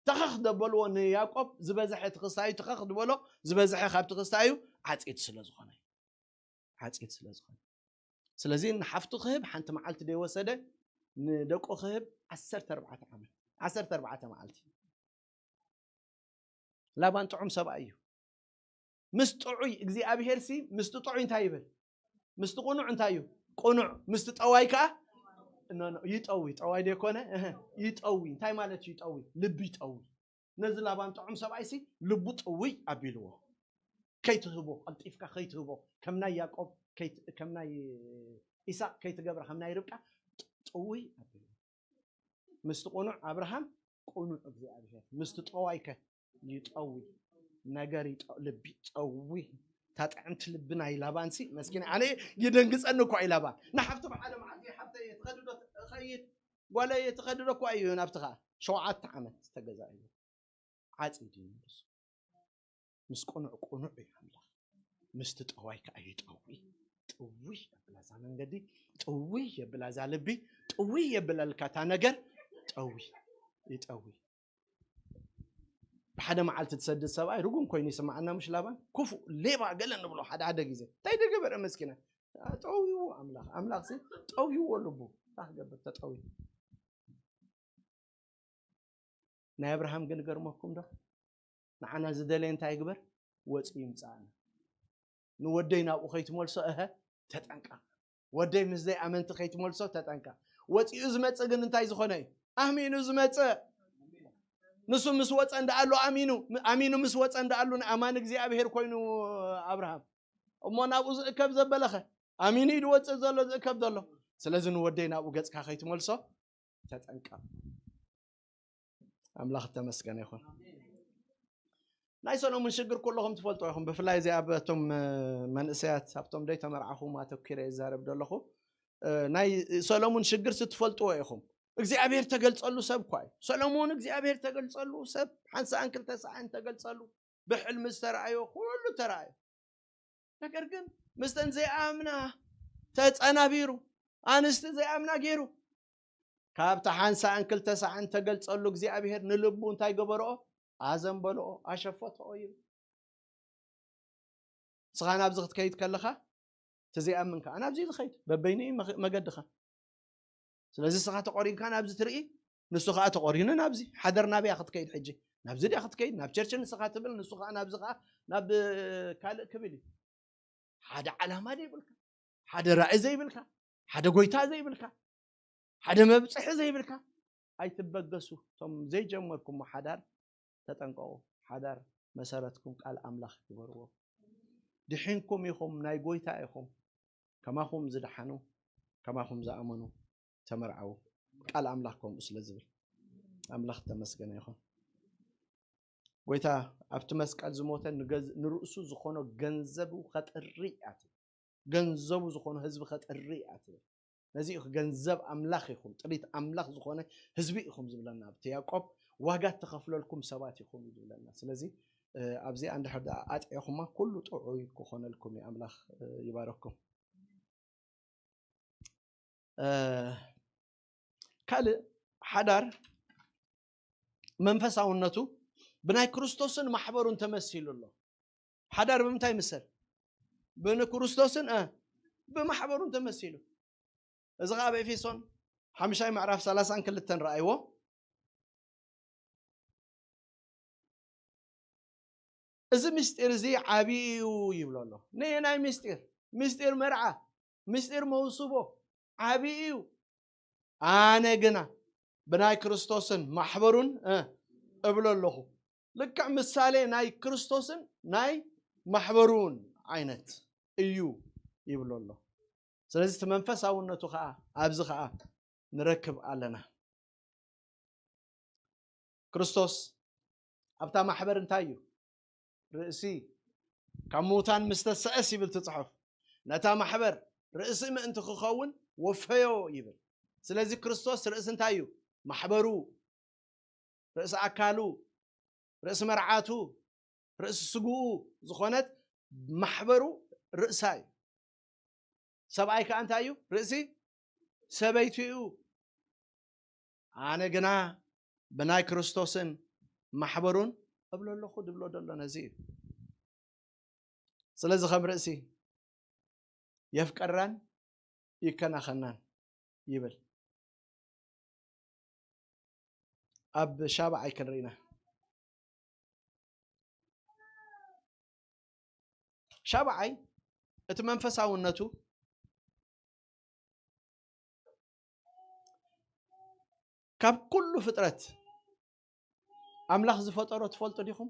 ተኸኽ ደበልዎ ንያዕቆብ ዝበዝሐ ትኽስታዩ ተኸኽ ዝበሎ ዝበዝሐ ካብ ትኽስታዩ ዓፂድ ስለ ዝኾነ ዓፂድ ስለ ዝኾነ ስለዚ ንሓፍቱ ክህብ ሓንቲ መዓልቲ ደይወሰደ ንደቁ ክህብ ዓሰርተ ኣርባዕተ ዓመት ዓሰርተ ኣርባዕተ መዓልቲ ላባን ጥዑም ሰብኣይ እዩ ምስ ጥዑይ እግዚኣብሄር ሲ ምስቲ ጥዑይ እንታይ ይብል ምስቲ ቁኑዕ እንታይ እዩ ቁኑዕ ምስቲ ጠዋይ ከዓ ይጠዊ ጠዋይ ደይኮነ ይጠዊ እንታይ ማለት ይጠዊ ልቢ ይጠዊ ነዚ ላባን ጥዑም ሰብኣይ ሲ ልቡ ጥውይ ኣቢልዎ ከይትህቦ ቀልጢፍካ ከይትህቦ ከም ናይ ያዕቆብ ከም ናይ ኢሳቅ ከይትገብራ ከም ናይ ርብቃ ጥውይ ኣቢልዎ ምስቲ ቁኑዕ ኣብርሃም ቁኑዕ እግዚኣብሔር ምስቲ ጠዋይከ ይጠዊ ነገር ልቢ ጠዊ ታጥዕምቲ ልቢ ናይ ላባንሲ መስኪን ኣነ ይደንግፀኒ እኳ እዩ ላባን ንሓፍቲ ብሓደ መዓልቲ ሓፍተ እየ ትኸድዶ እኸይድ ጓለ እየ ትኸድዶ እኳ እዩ ናብቲ ከዓ ሸውዓተ ዓመት ተገዛእዮ ዓፂድ እዩ ንሱ ምስ ቁኑዕ ቁኑዕ እዩ ኣምላኽ ምስቲ ጠዋይ ከዓ ይጠዊ ጥውይ የብላ እዛ መንገዲ ጥውይ የብላ እዛ ልቢ ጥውይ የብለልካ እታ ነገር ጠዊ ይጠዊ ብሓደ መዓልቲ ትሰድድ ሰብኣይ ርጉም ኮይኑ ይስማዓና ምሽ ላባን ክፉእ ሌባ ገለ ንብሎ ሓደ ሓደ ግዜ እንታይ ደገበረ መስኪና ጠውይዎ ኣምላኽ ኣምላኽ ሲ ጠውይዎ ልቡ እንታይ ክገብር ተጠውዩ ናይ ኣብርሃም ግን ገርመኩም ዶ ንዓና ዝደለየ እንታይ ይግበር ወፂኡ ይምፃእና ንወደይ ናብኡ ከይትመልሶ እሀ ተጠንቀቕ ወደይ ምስ ዘይኣመንቲ ከይትመልሶ ተጠንቀቕ ወፂኡ ዝመፅእ ግን እንታይ ዝኾነ እዩ ኣሚኑ ዝመፅእ ንሱ ምስ ወፀ እንዳኣሉ ኣሚኑ ኣሚኑ ምስ ወፀ እንዳኣሉ ንኣማን እግዚኣብሄር ኮይኑ ኣብርሃም እሞ ናብኡ ዝእከብ ዘበለኸ ኣሚኑ እዩ ዝወፅእ ዘሎ ዝእከብ ዘሎ ስለዚ ንወደይ ናብኡ ገፅካ ከይትመልሶ ተጠንቀቕ ኣምላኽ ተመስገነ ይኹን ናይ ሰሎሙን ሽግር ኩለኹም ትፈልጥዎ ኢኹም ብፍላይ እዚ ኣብ ቶም መንእሰያት ኣብቶም ደይ ተመርዓኹም ኣተኪረ ይዛረብ ዘለኹ ናይ ሰሎሙን ሽግር ስትፈልጥዎ ኢኹም እግዚኣብሔር ተገልጸሉ ሰብ እኳ እዩ ሰሎሙን እግዚኣብሔር ተገልጸሉ ሰብ ሓንሳእን ክልተ ሰዓን ተገልጸሉ ብሕልሚ ዝተረኣዮ ኩሉ ተረኣዮ ነገር ግን ምስተን ዘይኣምና ተጸናቢሩ ኣንስቲ ዘይኣምና ገይሩ ካብቲ ሓንሳእን ክልተ ሰዓን ተገልጸሉ እግዚኣብሔር ንልቡ እንታይ ገበርኦ ኣዘንበልኦ ኣሸፈትኦ ይብል ንስኻ ናብዚ ክትከይድ ከለኻ እቲ ዘይኣምን ከዓ ናብዚ ዝኸይድ በበይኑ እዩ መገድኻ ስለዚ ንስኻ ተቆሪንካ ናብዚ ትርኢ ንሱ ከዓ ተቆሪኑ ናብዚ ሓደር ናበያ ክትከይድ ሕጂ ናብዚ ድያ ክትከይድ ናብ ቸርች ንስኻ ትብል ንሱ ከዓ ናብዚ ከዓ ናብ ካልእ ክብል እዩ ሓደ ዓላማ ዘይብልካ ሓደ ራእይ ዘይብልካ ሓደ ጎይታ ዘይብልካ ሓደ መብፅሒ ዘይብልካ ኣይትበገሱ እቶም ዘይጀመርኩሞ ሓዳር ተጠንቀቁ ሓዳር መሰረትኩም ቃል ኣምላኽ ግበርዎ ድሒንኩም ኢኹም ናይ ጎይታ ኢኹም ከማኹም ዝደሓኑ ከማኹም ዝኣመኑ ተመርዓዉ ቃል ኣምላኽ ከምኡ ስለ ዝብል ኣምላኽ ተመስገነ ይኹን ጎይታ ኣብቲ መስቀል ዝሞተ ንርእሱ ዝኾኖ ገንዘቡ ከጥሪ ኣትብል ገንዘቡ ዝኾኖ ህዝቢ ከጥሪ ኣትብል ነዚ ኢኹ ገንዘብ ኣምላኽ ኢኹም ጥሪት ኣምላኽ ዝኾነ ህዝቢ ኢኹም ዝብለና ኣብቲ ያዕቆብ ዋጋ ተኸፍለልኩም ሰባት ኢኹም እዩ ዝብለና ስለዚ ኣብዚኣ እንድሕር ኣጥዒኹማ ኩሉ ጥዑይ ክኾነልኩም እዩ ኣምላኽ ይባረኩም ካልእ ሓዳር መንፈሳውነቱ ብናይ ክርስቶስን ማሕበሩን ተመሲሉ ኣሎ። ሓዳር ብምንታይ ይምሰል? ብንክርስቶስን እ ብማሕበሩን ተመሲሉ። እዚ ኸዓ ኣብ ኤፌሶን ሓምሻይ ምዕራፍ ሰላሳን ክልተን ረኣይዎ። እዚ ምስጢር እዚ ዓብዪ እዩ ይብሎ ኣሎ። ነየናይ ምስጢር? ምስጢር መርዓ፣ ምስጢር መውስቦ ዓብዪ እዩ። ኣነ ግና ብናይ ክርስቶስን ማሕበሩን እ እብሎ ኣለኹ። ልክዕ ምሳሌ ናይ ክርስቶስን ናይ ማሕበሩን ዓይነት እዩ ይብሎ ኣሎ። ስለዚ እቲ መንፈሳውነቱ ኸዓ ኣብዚ ኸዓ ንረክብ ኣለና። ክርስቶስ ኣብታ ማሕበር እንታይ እዩ? ርእሲ፣ ካብ ምዉታን ምስ ተስዐስ ይብል እቲ ጽሑፍ። ነታ ማሕበር ርእሲ ምእንቲ ክኸውን ወፈዮ ይብል። ስለዚ ክርስቶስ ርእሲ እንታይ እዩ? ማሕበሩ፣ ርእሲ ኣካሉ፣ ርእሲ መርዓቱ፣ ርእሲ ስግኡ ዝኾነት ማሕበሩ ርእሳ እዩ። ሰብኣይ ከኣ እንታይ እዩ? ርእሲ ሰበይቱ እዩ። ኣነ ግና ብናይ ክርስቶስን ማሕበሩን እብሎ ኣለኹ ድብሎ ደሎ ነዚ እዩ። ስለዚ ከም ርእሲ የፍቀራን ይከናኸናን ይብል። ኣብ ሻብዓይ ክንርኢና። ሻብዓይ እቲ መንፈሳውነቱ ካብ ኩሉ ፍጥረት ኣምላኽ ዝፈጠሮ ትፈልጡ ዲኹም?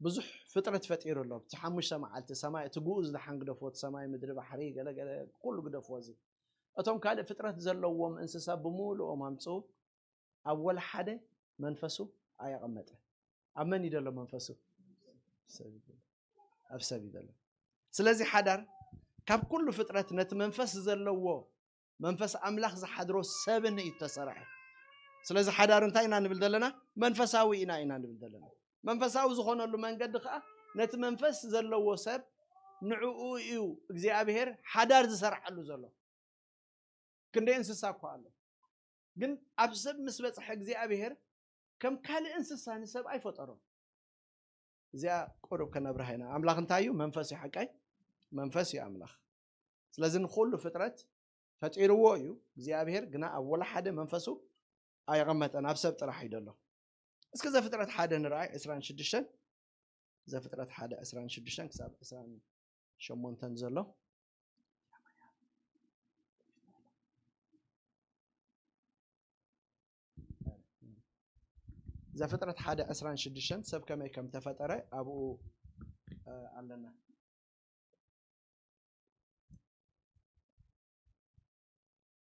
ብዙሕ ፍጥረት ፈጢሩ ኣሎ። እቲ ሓሙሽተ መዓልቲ ሰማይ፣ እቲ ግኡዝ ደሓን ግደፍዎ፣ እቲ ሰማይ፣ ምድሪ፣ ባሕሪ፣ ገለ ገለ ኩሉ ግደፍዎ። እዚ እቶም ካልእ ፍጥረት ዘለዎም እንስሳ ብምሉኦም ኣምጽኡ፣ ኣብ ወላ ሓደ መንፈሱ ኣየቐመጠ። ኣብ መን እዩ ዘሎ መንፈሱ? ሰብ እዩ ዘሎ። ኣብ ሰብ እዩ ዘሎ። ስለዚ ሓዳር ካብ ኩሉ ፍጥረት ነቲ መንፈስ ዘለዎ መንፈስ ኣምላኽ ዝሓድሮ ሰብን እዩ እተሰርሐ። ስለዚ ሓዳር እንታይ ኢና ንብል ዘለና? መንፈሳዊ ኢና ኢና ንብል ዘለና። መንፈሳዊ ዝኾነሉ መንገዲ ከዓ ነቲ መንፈስ ዘለዎ ሰብ ንዕኡ እዩ እግዚኣብሔር ሓዳር ዝሰርዓሉ ዘሎ። ክንደይ እንስሳ እኳ ኣሎ፣ ግን ኣብ ሰብ ምስ በጽሐ እግዚኣብሔር ከም ካልእ እንስሳ ንሰብ ኣይፈጠሮን። እዚኣ ቁሩብ ከነብርሃ ኢና። ኣምላኽ እንታይ እዩ? መንፈስ እዩ። ሓቀይ መንፈስ እዩ ኣምላኽ። ስለዚ ንኹሉ ፍጥረት ፈጢርዎ እዩ እግዚኣብሔር፣ ግና ኣብ ወላ ሓደ መንፈሱ ኣየቐመጠን፣ ኣብ ሰብ ጥራሕ እዩ ዘሎ። እስኪ ዘፍጥረት ሓደ ንርኣይ፣ ዕስራን ሽዱሽተን። ዘፍጥረት ሓደ ዕስራን ሽዱሽተን ክሳብ ዕስራን ሸሞንተን ዘሎ። ዘፍጥረት ሓደ ዕስራን ሽዱሽተን ሰብ ከመይ ከም ተፈጠረ ኣብኡ፣ እ፣ ኣለና።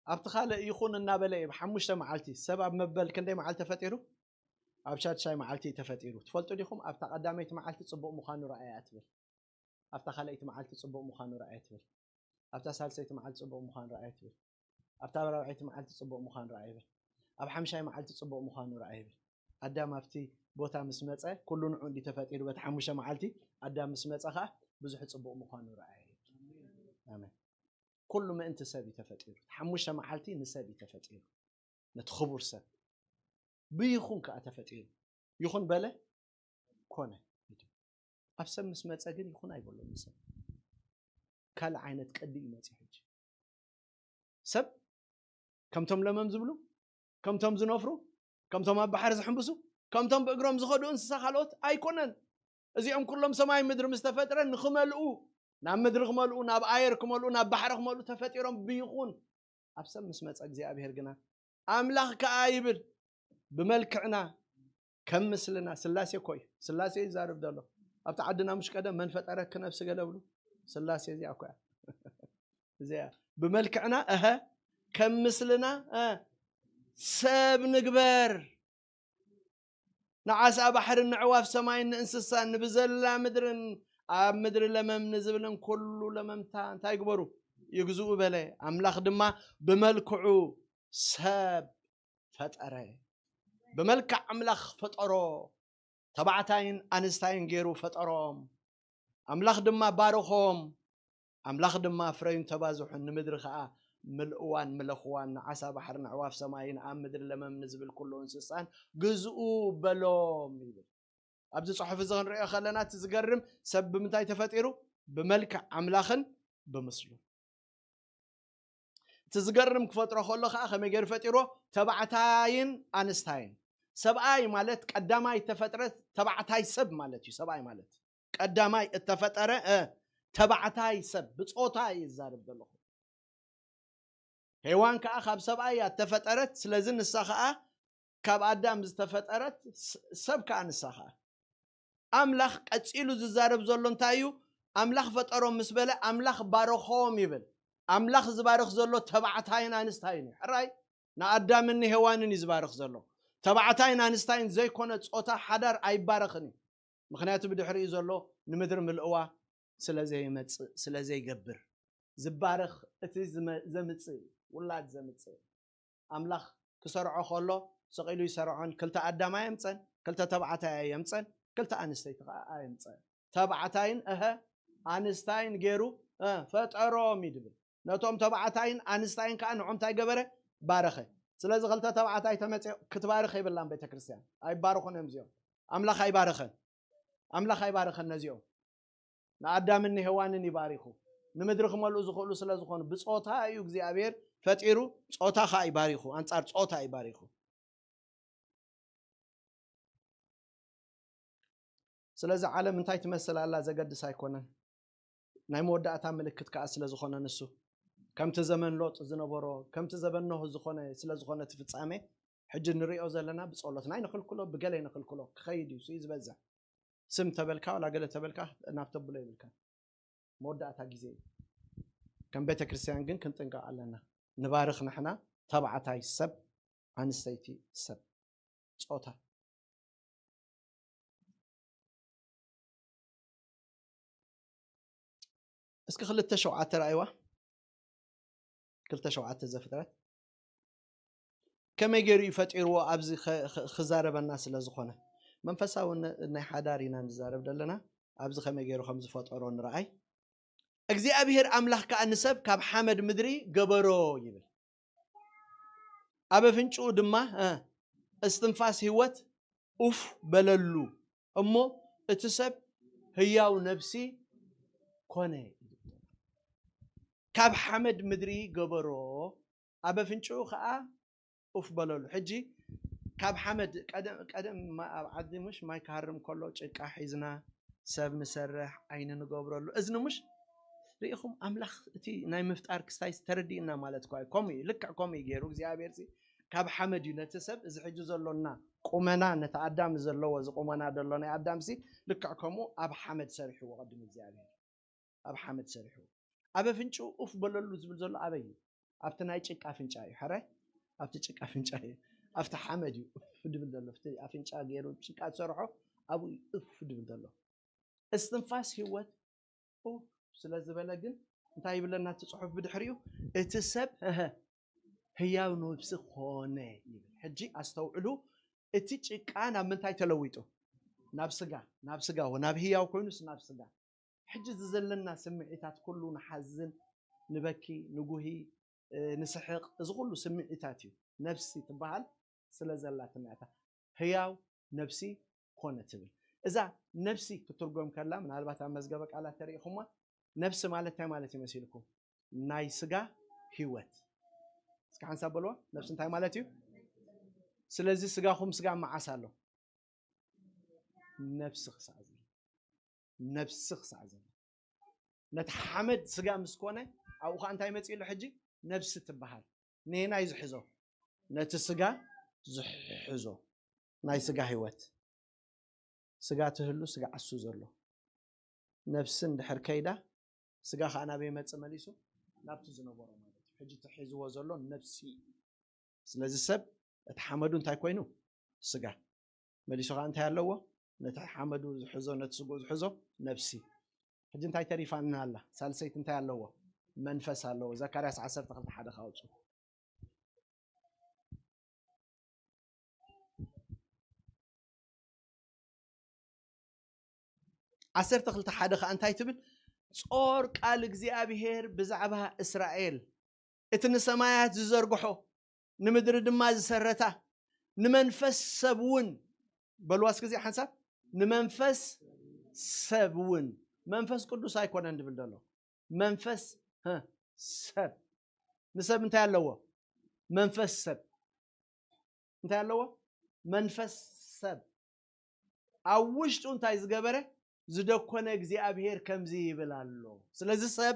ኣብቲ ካልእ ይኹን እናበለ እዩ። ብሓሙሽተ መዓልቲ ሰብ ኣብ መበል ክንደይ መዓልቲ ተፈጢሩ? ኣብ ሻድሻይ መዓልቲ እዩ ተፈጢሩ። ትፈልጡ ዲኹም? ኣብታ ቀዳመይቲ መዓልቲ ጽቡቕ ምዃኑ ረኣያ ትብል። ኣብታ ካልኣይቲ መዓልቲ ጽቡቕ ምዃኑ ረኣያ ትብል። ኣብታ ሳልሰይቲ መዓልቲ ጽቡቕ ምዃኑ ረኣያ ትብል። ኣብታ ራብዐይቲ መዓልቲ ጽቡቕ ምዃኑ ረኣያ ይብል። ኣብ ሓምሻይ መዓልቲ ጽቡቕ ምዃኑ ረኣያ ይብል። ኣዳም ኣብቲ ቦታ ምስ መጸ፣ ኩሉ ንዑ እንዲ ተፈጢሩ፣ በቲ ሓሙሽተ መዓልቲ ኣዳም ምስ መጸ ኸኣ ብዙሕ ጽቡቕ ምዃኑ ረኣያ ይብል። ኣሜን። ኩሉ ምእንቲ ሰብ እዩ ተፈጢሩ። ሓሙሽተ መዓልቲ ንሰብ እዩ ተፈጢሩ። ነቲ ክቡር ሰብ ብይኹን ከኣ ተፈጢሩ። ይኹን በለ፣ ኮነ። ኣብ ሰብ ምስ መጸ ግን ይኹን ኣይበሎን ንሰብ። ካልእ ዓይነት ቅዲ እዩ መጺኡ ሕጂ። ሰብ ከምቶም ለመም ዝብሉ፣ ከምቶም ዝነፍሩ፣ ከምቶም ኣብ ባሕሪ ዝሕምብሱ፣ ከምቶም ብእግሮም ዝኸዱ እንስሳ ካልኦት ኣይኮነን። እዚኦም ኩሎም ሰማይ ምድሪ ምስ ተፈጥረ ንኽመልኡ፣ ናብ ምድሪ ክመልኡ፣ ናብ ኣየር ክመልኡ፣ ናብ ባሕሪ ክመልኡ ተፈጢሮም ብይኹን። ኣብ ሰብ ምስ መጸ እግዚኣብሔር ግና ኣምላኽ ከኣ ይብል፣ ብመልክዕና ከም ምስልና፣ ስላሴ እኮ እዩ። ስላሴ ይዛረብ ዘሎ። ኣብቲ ዓድና ምሽ ቀደም መን ፈጠረኪ ነፍሲ ገለ ብሉ። ስላሴ እዚኣ እኮ እያ። እዚኣ ብመልክዕና፣ እሀ፣ ከም ምስልና፣ እ፣ ሰብ ንግበር። ንዓሳ ባሕርን ንዕዋፍ ሰማይን ንእንስሳን ንብዘላ ምድርን ኣብ ምድሪ ለመም ንዝብልን ኩሉ ለመምታ እንታይ ግበሩ? ይግዝኡ በለ። ኣምላኽ ድማ ብመልክዑ ሰብ ፈጠረ። ብመልክዕ ኣምላኽ ፈጠሮ። ተባዕታይን ኣንስታይን ገይሩ ፈጠሮም። ኣምላኽ ድማ ባረኾም። ኣምላኽ ድማ ፍረዩን ተባዝሑን ንምድሪ ኸኣ ምልእዋን ምለኽዋን፣ ንዓሳ ባሕርን ኣዕዋፍ ሰማይን ኣብ ምድሪ ለመም ንዝብል ኩሉ እንስሳን ግዝኡ በሎም ይብል። ኣብዚ ጽሑፍ እዚ ክንሪኦ ከለና፣ እቲ ዝገርም፣ ሰብ ብምንታይ ተፈጢሩ? ብመልክዕ ኣምላኽን ብምስሉ። እቲ ዝገርም ክፈጥሮ ከሎ ከዓ ከመይ ገይሩ ፈጢርዎ? ተባዕታይን ኣንስታይን። ሰብኣይ ማለት ቀዳማይ እተፈጥረ ተባዕታይ ሰብ ማለት እዩ። ሰብኣይ ማለት ቀዳማይ እተፈጠረ፣ እ፣ ተባዕታይ ሰብ፣ ብጾታ እዩ ዝዛረብ ዘለኹ። ሄዋን ከዓ ካብ ሰብኣይ እያ እተፈጠረት። ስለዚ ንሳ ከዓ ካብ ኣዳም ዝተፈጠረት፣ ስ-፣ ሰብ ከዓ ንሳ ከዓ። ኣምላኽ ቀጺሉ ዝዛረብ ዘሎ እንታይ እዩ? ኣምላኽ ፈጠሮም ምስ በለ፣ ኣምላኽ ባረኾም ይብል። ኣምላኽ ዝባርኽ ዘሎ ተባዕታይን ኣንስታይን እዩ። ሕራይ፣ ንኣዳምን ንሄዋንን እዩ ዝባርኽ ዘሎ። ተባዕታይን ኣንስታይን ዘይኮነ ጾታ ሓዳር ኣይባረኽን እዩ። ምኽንያቱ ብድሕሪኡ ዘሎ ንምድሪ ምልእዋ ስለ ዘይመጽእ፣ ስለ ዘይገብር። ዝባረኽ እቲ ዝመ-፣ ዘምጽእ እዩ፣ ውላድ ዘምጽእ እዩ። ኣምላኽ ክሰርዖ ከሎ፣ ሰቒሉ ይሰርዖን፣ ክልተ ኣዳም ኣየምጸን፣ ክልተ ተባዕታይ ኣየምጸን፣ ክልተ ኣንስተይቲ ከኣ ኣየምጸን። ተባዕታይን፣ እሀ፣ ኣንስታይን ገይሩ፣ እ፣ ፈጠሮም እዩ ድብል። ነቶም ተባዕታይን ኣንስታይን ከኣ ንዖም እንታይ ገበረ? ባረኸ። ስለዚ ክልተ ተባዕታይ ተመጽዮ ክትባርኽ የብላን ቤተ ክርስቲያን። ኣይባረኹን እዮም እዚኦም። ኣምላኽ ኣይባረኸን። ኣምላኽ ኣይባረኸን ነዚኦም። ንኣዳምን ንሄዋንን ይባሪኹ። ንምድሪ ክመልኡ ዝኽእሉ ስለ ዝኾኑ፣ ብጾታ እዩ እግዚኣብሔር ፈጢሩ፣ ጾታ ኸኣ ይባሪኹ፣ ኣንጻር ጾታ ይባሪኹ። ስለዚ ዓለም እንታይ ትመስል ኣላ ዘገድስ ኣይኮነን። ናይ መወዳእታ ምልክት ከኣ ስለ ዝኾነ ንሱ፣ ከምቲ ዘመን ሎጥ ዝነበሮ፣ ከምቲ ዘበን ኖህ ዝኾነ ስለ ዝኾነ እቲ ፍጻሜ፣ ሕጂ ንሪኦ ዘለና ብጸሎትና ኣይንኽልክሎ፣ ብገለ ኣይንኽልክሎ፣ ክኸይድ እዩ፣ ስኡ ዝበዝሕ። ስም ተበልካ፣ ዋላ ገለ ተበልካ፣ ናብ ተብሎ ይብልካ። መወዳእታ ግዜ እዩ። ከም ቤተ ክርስቲያን ግን ክንጥንቀቕ ኣለና። ንባርኽ ንሕና፣ ተባዕታይ ሰብ፣ ኣንስተይቲ ሰብ፣ ጾታ። እስኪ ክልተ ሸውዓተ ረኣይዋ። ክልተ ሸውዓተ ዘፍጥረት። ከመይ ገይሩ እዩ ፈጢርዎ? ኣብዚ ኸ-፣ ኸ-፣ ክዛረበና ስለ ዝኾነ። መንፈሳዊ ነ-፣ ናይ ሓዳር ኢና ንዛረብ ዘለና። ኣብዚ ከመይ ገይሩ ከም ዝፈጠሮ ንረኣይ። እግዚኣብሔር ኣምላኽ ከኣ ንሰብ ካብ ሓመድ ምድሪ ገበሮ ይብል። ኣብ ኣፍንጭኡ ድማ፣ እ፣ እስትንፋስ ህይወት ኡፍ በለሉ፣ እሞ እቲ ሰብ ህያው ነፍሲ ኮነ። ካብ ሓመድ ምድሪ ገበሮ፣ ኣብ ኣፍንጭኡ ኸኣ ኡፍ በለሉ። ሕጂ ካብ ሓመድ፣ ቀደም፣ ቀደም ማ-፣ ኣብ ዓዲ ምሽ ማይ ክሃርም ከሎ ጭቃ ሒዝና ሰብ ንሰርሕ፣ ዓይኒ ንገብረሉ፣ እዝኒ ምሽ ርኢኹም፣ ኣምላኽ እቲ ናይ ምፍጣር ክስታይ ተረዲእና ማለት እኳ እዩ። ከምኡ እዩ፣ ልክዕ ከምኡ እዩ ገይሩ እግዚኣብሔር ሲ ካብ ሓመድ እዩ ነቲ ሰብ፣ እዚ ሕጂ ዘሎና ቁመና፣ ነቲ ኣዳም ዘለዎ፣ እዚ ቁመና ዘሎ ናይ ኣዳም ሲ ልክዕ ከምኡ ኣብ ሓመድ ሰሪሕዎ ቅድሚ እግዚኣብሔር። ኣብ ሓመድ ሰሪሑ። ኣብ ኣፍንጭኡ ኡፍ በለሉ ዝብል ዘሎ ኣበይ እዩ? ኣብቲ ናይ ጭቃ ኣፍንጫ እዩ። ሕራይ ኣብቲ ጭቃ ኣፍንጫ እዩ። ኣብቲ ሓመድ እዩ ኡፍ ድብል ዘሎ። ኣብቲ ኣፍንጫ ገይሩ ጭቃ ዝሰርሖ ኣብኡ እዩ ኡፍ ድብል ዘሎ። እስትንፋስ ህይወት ኡፍ ስለ ዝበለ ግን እንታይ ይብለና እቲ ጽሑፍ ብድሕሪኡ? እቲ ሰብ፣ እሀ፣ ህያው ነብሲ ኾነ ይብል። ሕጂ ኣስተውዕሉ፣ እቲ ጭቃ ናብ ምንታይ ተለዊጡ? ናብ ስጋ፣ ናብ ስጋ፣ ናብ ህያው ኮይኑስ ናብ ስጋ። ሕጂ እዚ ዘለና ስምዒታት ኩሉ ንሓዝን፣ ንበኪ፣ ንጉሂ፣ እ፣ ንስሕቕ፣ እዚ ኩሉ ስምዒታት እዩ። ነብሲ ትበሃል ስለ ዘላትና እታ ህያው ነብሲ ኮነ ትብል። እዛ ነብሲ ክትርጎም ከላ፣ ምናልባት ኣብ መዝገበ ቃላት ተሪኢኹማ፣ ነብሲ ማለት እንታይ ማለት ይመሲልኩም? ናይ ስጋ ህይወት። እስኪ ሓንሳብ በልዋ፣ ነብሲ እንታይ ማለት እዩ? ስለዚ ስጋኹም ስጋ መዓስ ኣሎ? ነብሲ ክሳዕ ዘሎ። ነብሲ ክሳዕ ዘሎ። ነቲ ሓመድ ስጋ ምስ ኮነ፣ ኣብኡ ኸዓ እንታይ መጺኡ ኣሎ ሕጂ? ነብሲ ትበሃል። ነየናይ ዝሕዞ? ነቲ ስጋ ዝሕዞ። ናይ ስጋ ህይወት። ስጋ ትህሉ፣ ስጋ ዓሱ ዘሎ። ነብሲ እንድሕር ከይዳ፣ ስጋ ኸዓ ናበይ መጽእ መሊሱ? ናብቲ ዝነበሮ ማለት እዩ። ሕጂ እቲ ሒዝዎ ዘሎ ነብሲ እዩ። ስለዚ ሰብ እቲ ሓመዱ እንታይ ኮይኑ? ስጋ። መሊሱ ኸዓ እንታይ ኣለዎ? ነቲ ሓመዱ ዝሕዞ፣ ነቲ ስግኡ ዝሕዞ ነብሲ። ሕጂ እንታይ ተሪፋና ኣላ? ሳልሰይቲ እንታይ ኣለዎ? መንፈስ ኣለዎ። ዘካርያስ ዓሰርተ ክልተ ሓደ ካውጹ። ዓሰርተ ክልተ ሓደ ኸዓ እንታይ ትብል? ጾር ቃል እግዚኣብሔር ብዛዕባ እስራኤል እቲ ንሰማያት ዝዘርግሖ፣ ንምድሪ ድማ ዝሰረታ፣ ንመንፈስ ሰብ እውን፣ በልዋ እስኪ እዚኣ ሓንሳብ፣ ንመንፈስ ሰብ እውን፣ መንፈስ ቅዱስ ኣይኮነን ድብል ዘሎ፣ መንፈስ፣ ህ፣ ሰብ። ንሰብ እንታይ ኣለዎ? መንፈስ ሰብ እንታይ ኣለዎ? መንፈስ ሰብ። ኣብ ውሽጡ እንታይ ዝገበረ? ዝደኮነ እግዚኣብሔር ከምዚ ይብል ኣሎ። ስለዚ ሰብ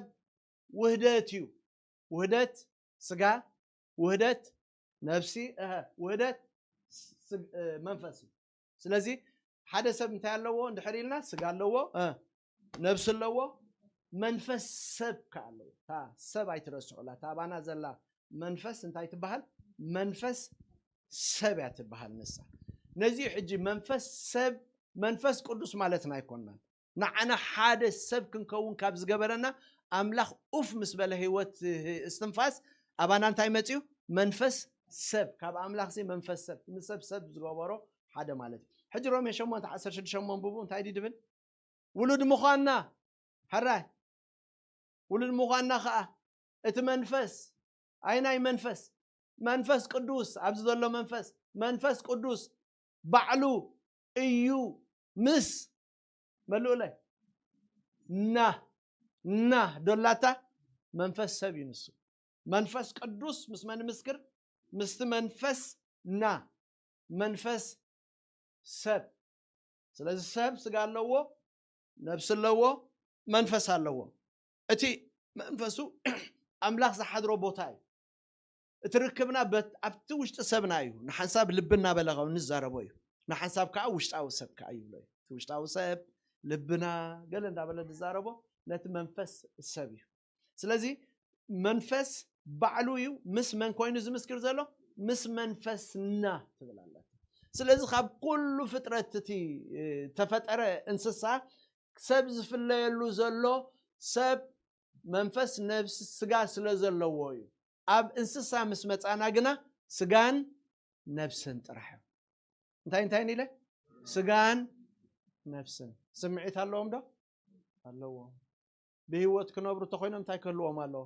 ውህደት እዩ። ውህደት ስጋ፣ ውህደት ነፍሲ፣ እሀ፣ ውህደት ስ-፣ እ፣ መንፈስ እዩ። ስለዚ ሓደ ሰብ እንታይ ኣለዎ እንድሕር ኢልና፣ ስጋ ኣለዎ፣ እ፣ ነፍሲ ኣለዎ፣ መንፈስ ሰብ ከ ኣለዎ። እታ ሰብ ኣይትረስዑላ። እታ ኣባና ዘላ መንፈስ እንታይ ትበሃል? መንፈስ ሰብ እያ ትበሃል ንሳ። ነዚ ሕጂ መንፈስ ሰብ፣ መንፈስ ቅዱስ ማለትና ኣይኮንናን። ንዓና ሓደ ሰብ ክንከውን ካብ ዝገበረና፣ ኣምላኽ ኡፍ ምስ በለ ህይወት እስትንፋስ ኣባና እንታይ መጽዩ? መንፈስ ሰብ። ካብ ኣምላኽ ሲ መንፈስ ሰብ፣ ንሰብ ሰብ ዝገበሮ ሓደ ማለት እዩ። ሕጂ ሮሜ ሸሞንተ ዓሰርተ ሽዱሽተ እሞ ኣንብቡ፣ እንታይ ድዩ ድብል? ውሉድ ምዃንና፣ ሕራይ፣ ውሉድ ምዃንና ኸኣ እቲ መንፈስ፣ ኣይናይ መንፈስ፣ መንፈስ ቅዱስ፣ ኣብዚ ዘሎ መንፈስ፣ መንፈስ ቅዱስ ባዕሉ እዩ ምስ፣ መልኡለይ፣ ና፣ ና ዶላታ መንፈስ ሰብ እዩ ንሱ። መንፈስ ቅዱስ ምስ መን ምስክር? ምስቲ መንፈስ ና፣ መንፈስ ሰብ። ስለዚ ሰብ ስጋ ኣለዎ፣ ነብሲ ኣለዎ፣ መንፈስ ኣለዎ። እቲ መንፈሱ ኣምላኽ ዝሓድሮ ቦታ እዩ። እቲ ርክብና በት-፣ ኣብቲ ውሽጢ ሰብና እዩ። ንሓንሳብ ልቢ እናበለ ከም ንዛረቦ እዩ። ንሓንሳብ ከዓ ውሽጣዊ ሰብ ከዓ ይብሎ እዩ። እቲ ውሽጣዊ ሰብ፣ ልብና፣ ገለ እንዳበለ ዝዛረቦ ነቲ መንፈስ ሰብ እዩ። ስለዚ መንፈስ ባዕሉ እዩ ምስ መን ኮይኑ ዝምስክር ዘሎ? ምስ መንፈስና ትብል ኣላ። ስለዚ ካብ ኩሉ ፍጥረት እቲ፣ እ፣ ተፈጠረ እንስሳ ሰብ ዝፍለየሉ ዘሎ ሰብ መንፈስ፣ ነብሲ፣ ስጋ ስለ ዘለዎ እዩ። ኣብ እንስሳ ምስ መጻና ግና ስጋን ነብስን ጥራሕ እዮም። እንታይ እንታይ ኢለ? ስጋን ነብስን። ስምዒት ኣለዎም ዶ? ኣለዎም። ብህይወት ክነብሩ እንተኾይኖም እንታይ ክህልዎም ኣለዎ?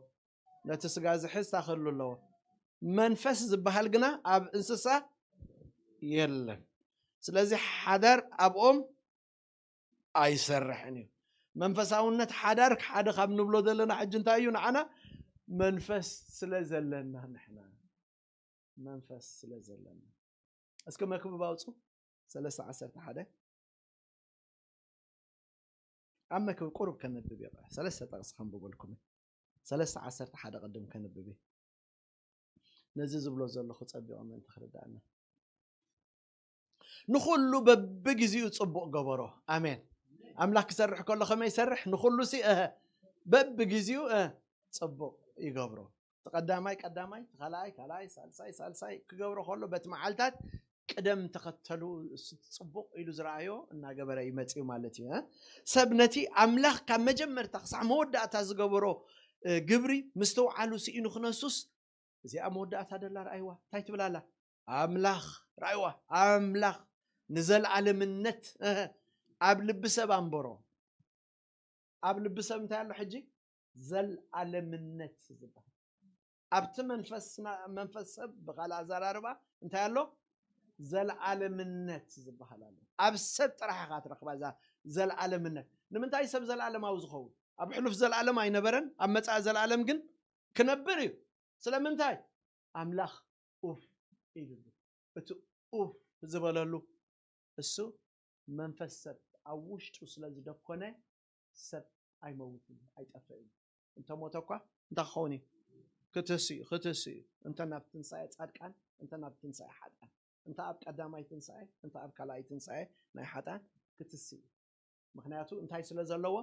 ነቲ ስጋ ዝሕዝ እንታይ ክህሉ ኣለዎ? መንፈስ ዝበሃል ግና ኣብ እንስሳ የለን። ስለዚ ሓዳር ኣብኦም ኣይሰርሕን እዩ። መንፈሳውነት ሓዳር ሓደ ካብ ንብሎ ዘለና ሕጂ እንታይ እዩ? ንዓና መንፈስ ስለ ዘለና፣ ንሕና መንፈስ ስለ ዘለና። እስኪ መክብብ ኣውፁ። ሰለስተ ዓሰርተ ሓደ። ኣብ መክብብ ቁሩብ ከነብብ እዩ። ሰለስተ ጥቕሲ ከንብበልኩም። ሰለስተ ዓሰርተ ሓደ ቅድም ከንብብ እዩ። ነዚ ዝብሎ ዘለኹ ጸቢቑ ምእንቲ ክርዳእና። ንኹሉ በብግዜኡ ጽቡቕ ገበሮ። ኣሜን። ኣምላኽ ክሰርሕ ከሎ ከመይ ይሰርሕ? ንኹሉ ሲ፣ እህ፣ በብግዜኡ፣ እህ፣ ጽቡቕ ይገብሮ። እቲ ቀዳማይ ቀዳማይ፣ እቲ ካልኣይ ካልኣይ፣ ሳልሳይ ሳልሳይ ክገብሮ ከሎ በቲ መዓልታት ቅደም ተኸተሉ እሱ ጽቡቕ ኢሉ ዝረኣዮ እናገበረ ይመጽእ ማለት እዩ፣ እ? ሰብ ነቲ ኣምላኽ ካብ መጀመርታ ክሳዕ መወዳእታ ዝገበሮ፣ እ፣ ግብሪ ምስትውዓሉ ስኢኑ ክነሱስ፣ እዚኣ መወዳእታ ደላ ረኣይዋ። እንታይ ትብል ኣላ? ኣምላኽ፣ ረኣይዋ፣ ኣምላኽ ንዘለኣለምነት፣ እ፣ ኣብ ልቢ ሰብ ኣንበሮ። ኣብ ልቢ ሰብ እንታይ ኣሎ ሕጂ? ዘልኣለምነት ዝበሃል። ኣብቲ መንፈስና፣ መንፈስ ሰብ ብኻልእ ኣዘራርባ እንታይ ኣሎ? ዘልኣለምነት ዝበሃል ኣሎ። ኣብ ሰብ ጥራሕ ኢኻ ትረኽባ እዛ ዘልኣለምነት። ንምንታይ ሰብ ዘልኣለማዊ ዝኸውን? ኣብ ሕሉፍ ዘልኣለም ኣይነበረን፣ ኣብ መጻኢ ዘልኣለም ግን ክነብር እዩ። ስለምንታይ? ኣምላኽ ኡፍ ኢሉሉ። እቲ ኡፍ ዝበለሉ እሱ መንፈስ ሰብ ኣብ ውሽጡ ስለ ዝደኮነ ሰብ ኣይመውትን፣ ኣይጠፍእን። እንተ ሞተ እኳ እንታይ ክኸውን እዩ? ክትስ እዩ፣ ክትስ እዩ። እንተ ናብ ትንሳኤ ጻድቃን፣ እንተ ናብ ትንሳኤ ሓጥኣን፣ እንተ ኣብ ቀዳማይ ትንሳኤ፣ እንተ ኣብ ካልኣይ ትንሳኤ ናይ ሓጥኣን ክትስ እዩ። ምኽንያቱ እንታይ ስለ ዘለዎ?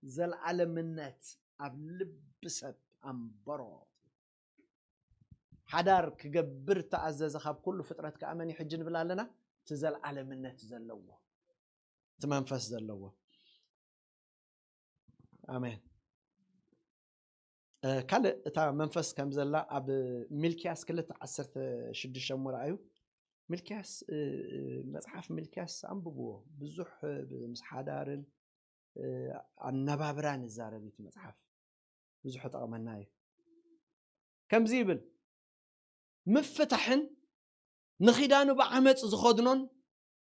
ዘልኣለምነት ኣብ ልቢ ሰብ ኣንበሮ። ሓዳር ክገብር ተኣዘዘ ካብ ኩሉ ፍጥረት ከኣ መን እዩ ሕጂ ንብል ኣለና? እቲ ዘልኣለምነት ዘለዎ፣ እቲ መንፈስ ዘለዎ። ኣሜን። እ፣ ካልእ እታ መንፈስ ከም ዘላ ኣብ ሚልክያስ ክልተ ዓሰርተ ሽዱሽተ እሞ ረኣዩ። ሚልክያስ፣ እ፣ እ፣ መጽሓፍ ሚልክያስ ኣንብብዎ። ብዙሕ፣ እ፣ ብ-፣ ምስ ሓዳርን፣ እ፣ ኣነባብራን ይዛረብ እዩ እቲ መጽሓፍ። ብዙሕ ይጠቕመና እዩ። ከምዚ ይብል፣ ምፍታሕን ንኺዳኑ ብዓመፅ ዝኸድኖን